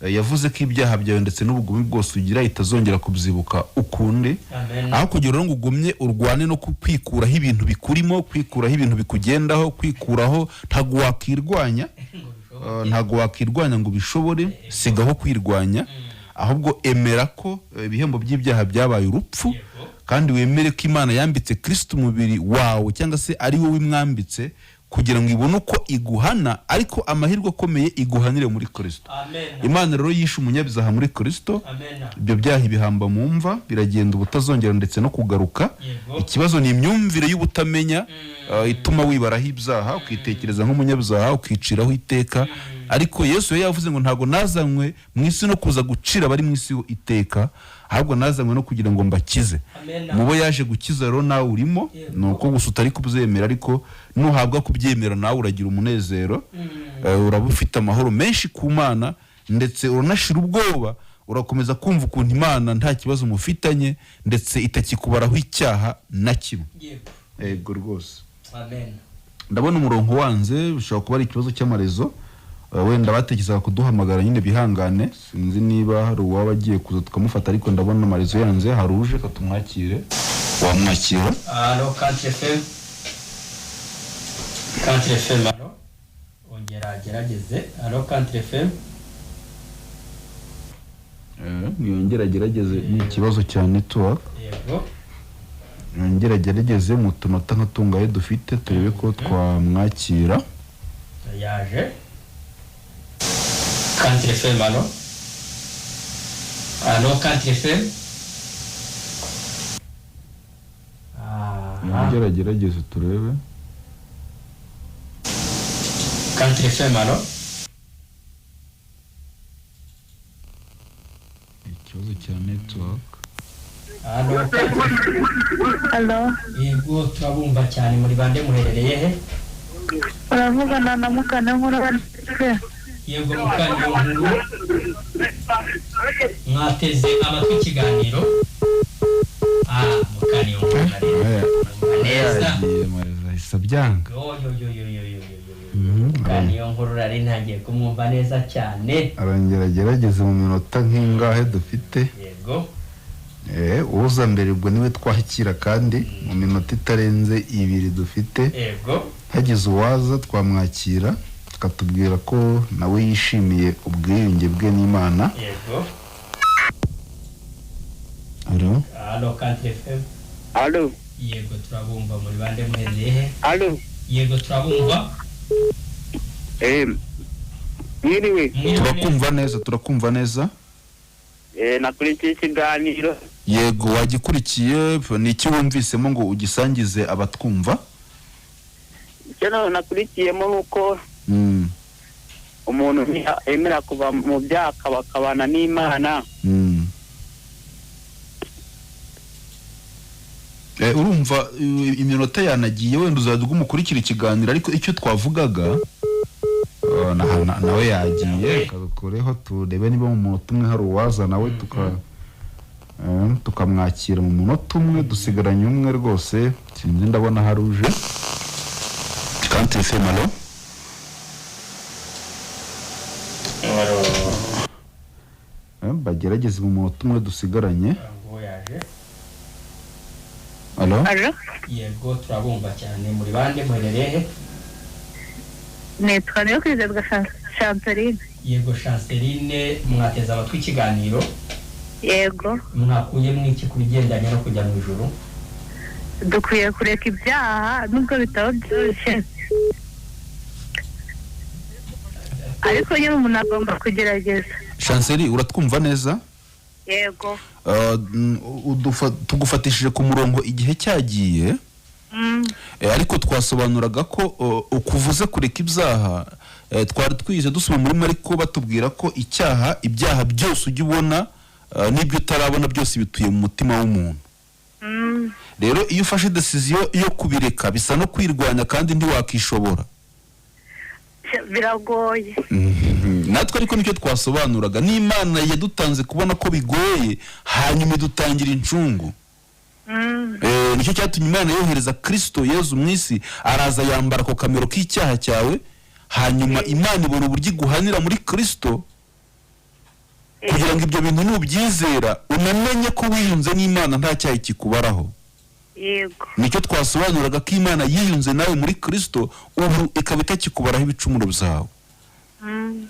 yavuze ko ibyaha byawe ndetse n'ubugome bwose ugira itazongera kubyibuka ukundi. Amen. Aho kugira ngo ugumye urwane no kwikuraho ibintu bikurimo, kwikuraho ibintu bikugendaho, kwikuraho, ntabwo wakirwanya. Ntabwo wakirwanya ngo ubishobore. Sigaho kwirwanya, ahubwo emera ko ibihembo by'ibyaha byabaye urupfu. Kandi wemere ko Imana yambitse Kristo umubiri wawe, cyangwa se ari wowe imwambitse, kugira ngo ibone uko iguhana, ariko amahirwe akomeye iguhanire muri Kristo. Amen. Imana rero yishe umunyabyaha muri Kristo. Amen. Ibyo byaha ibihamba mu mva, biragenda ubutazongera ndetse no kugaruka. Ikibazo ni imyumvire y'ubutamenya, ituma wibaraho ibyaha, ukitekereza nk'umunyabyaha, ukiciraho iteka. Ariko Yesu yari yavuze ngo ntabwo nazanywe mu isi no kuza gucira abari mu isi iteka, ahubwo nazanywe no kugira ngo mbakize. Amen. Mu bo yaje gukiza rero nawe urimo. Ni uko gusa utari kubyemera, ariko nuhabwa kubyemera nawe uragira umunezero. Uraba ufite amahoro menshi ku Mana, ndetse uranashira ubwoba, urakomeza kumva ukuntu Imana nta kibazo mufitanye, ndetse itakikubaraho icyaha na kimwe. Yego rwose. Amen. Ndabona umurongo wanze, bishobora kuba ari ikibazo cy'amarezo. Wenda batekerezaga kuduhamagara nyine bihangane, sinzi niba hari uwaba agiye kuza tukamufata, ariko ndabona amarezo yanze. Hari uje, katumwakire. Wamwakira. Allo, Country FM, Country FM, allo. Ongera gerageze. Allo, Country FM. Niyongere agerageze, ni ikibazo cya network. Yongere agerageze mu tunota nka tungahe dufite, turebe ko twamwakira. Yaje. Country FM, allo, allo, Country FM. Aha. Yongere agerageze turebe. Country FM, allo. Ikibazo cya network. Allo, Country. Alo, Yego, turabumva cyane. Muri bande, muherereye he? Uravugana na Mukane Nkuru. Yego, Mukaniyo Nkuru, mwateze amatwi ikiganiro. Mukaniyo Nkuru, Aya, neza. yagiye, amarezo ahise abyanga. Yo yo yo yo yo yo yo yo! Mukaniyo Nkuru nari ntangiye kumwumva neza cyane. Arongera agerageze mu minota nk'ingahe dufite. Uza mbere ubwo niwe twakira, kandi mu minota itarenze 2 dufite. Hagize uwaza twamwakira, akatubwira ko nawe yishimiye ubwiyunge bwe n'Imana. Allo? Allo, Country FM. Allo. Yego, turabumva. Muri bande, muherereye he? Allo. Yego, turabumva. Mwiriwe. Mwiriwe. Turakumva neza, turakumva neza. Nakurikiye ikiganiro. Yego, wagikurikiye. Ni iki wumvisemo ngo ugisangize abatwumva? Icyo nakurikiyemo ni uko umuntu yemera kuva mu byaha akabana n'Imana. Urumva iminota yanagiye, wenda uzajya umukurikira ikiganiro, ariko icyo twavugaga nawe yagiye. Reka dukureho turebe niba mu munota umwe hari uwaza nawe tukamwakira mu munota umwe. Dusigaranye umwe rwose, sinzi, ndabona hari uje. Country FM, allo? Allo. Bagerageze mu munota umwe dusigaranye. Ngo yaje. Allo? Alo, Yego, turabumva cyane. Muri bande, muherereye he? Nitwa Niyokwizerwa Chanceline. Yego Chanceline, mwateze amatwi ikiganiro. Yego. Mwakuyemo iki ku bigendanye no kujya mu ijuru? Dukwiye kureka ibyaha nubwo bitaba byoroshye, ariko nyine umuntu agomba kugerageza. Chanceli, uratwumva neza? Yego. Tugufatishije ku murongo igihe cyagiye. Ariko twasobanuraga ko ukuvuze kureka ibyaha, twari twize dusoma muri Mariko, batubwira ko icyaha, ibyaha byose ujya ubona, n'ibyo utarabona byose bituye mu mutima w'umuntu. Rero iyo ufashe decision yo kubireka, bisa no kwirwanya, kandi ntiwakishobora. Biragoye. Natwe ariko nicyo twasobanuraga, n'Imana yadutanze kubona ko bigoye, hanyuma idutangira incungu. Nicyo cyatumye Imana yohereza Kristo Yezu mu isi, araza yambara ako kamero k'icyaha cyawe, hanyuma Imana ibona uburyo iguhanira muri Kristo, kugira ngo ibyo bintu nubyizera unamenye ko wiyunze n'Imana, nta cyaha kikubaraho. Nicyo twasobanuraga, ko Imana yiyunze nawe muri Kristo, ubu ikaba itakikubaraho ibicumuro byawe.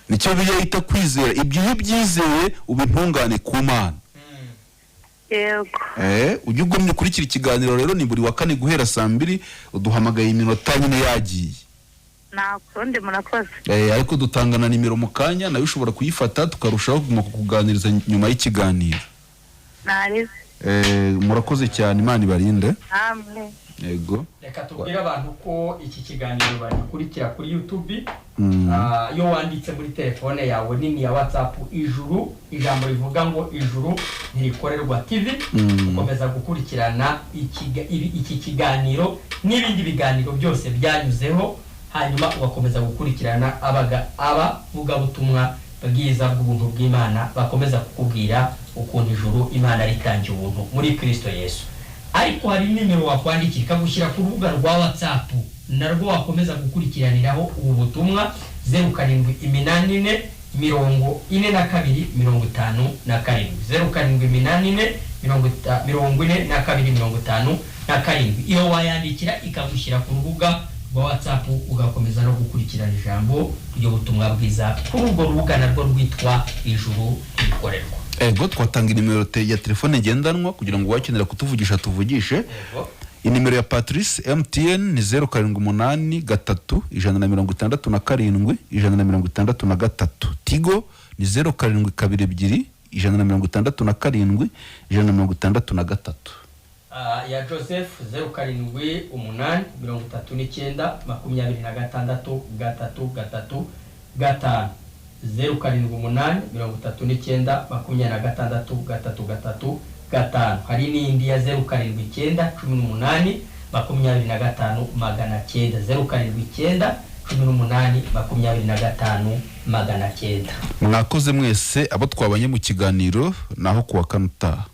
Nicyo Bibiliya yita kwizera. Ibyo iyo ubyizeye uba intungane ku Mana. Yego. Ujye ugumya ukurikira ikiganiro rero, ni buri wa kane guhera saa 2, uduhamagaye iminota nyine yagiye. Nta kundi, murakoze. Ariko dutanga na nimero mu kanya, nayo ushobora kuyifata tukarushaho kuguma kukuganiriza nyuma y'ikiganiro. Ntarize. Murakoze cyane, Imana ibarinde. Namwe. Yego. Reka tubwire abantu ko iki kiganiro bagikurikira kuri YouTube. Iyo wanditse muri telefone yawe nini ya WhatsApp "Ijuru", ijambo rivuga ngo "Ijuru Ntirikorerwa TV", ukomeza gukurikirana iki kiganiro n'ibindi biganiro byose byanyuzeho, hanyuma ugakomeza gukurikirana abavugabutumwa bwiza bw'ubuntu bw'Imana bakomeza kukubwira ukuntu ijuru Imana ritangiye ubuntu muri Kristo Yesu. Ariko hari nimero wakwandikira ikagushyira ku rubuga rwa WhatsApp, narwo wakomeza gukurikiraniraho ubu butumwa: 0784 42 57, 0784 42 57. Iyo wayandikira ikagushyira ku rubuga rwa WhatsApp, ugakomeza no gukurikirana ijambo ry'ubutumwa bwiza kuri urwo rubuga narwo rwitwa Ijuru Rikorerwa. Ego, twatanga inimero ya telefone ngendanwa kugira ngo uwakenera kutuvugisha tuvugishe. Yego. Inimero ya Patrice, MTN, ni 0783 167 163. Tigo ni 0722 167 163. Ya Joseph, 078 39 26 3 3 5, 078 39 26 3 3 5. Hari n'indi ya 079 18 25 900, 079 18 25 900. Mwakoze mwese abo twabanye mu kiganiro, naho kuwa kane utaha.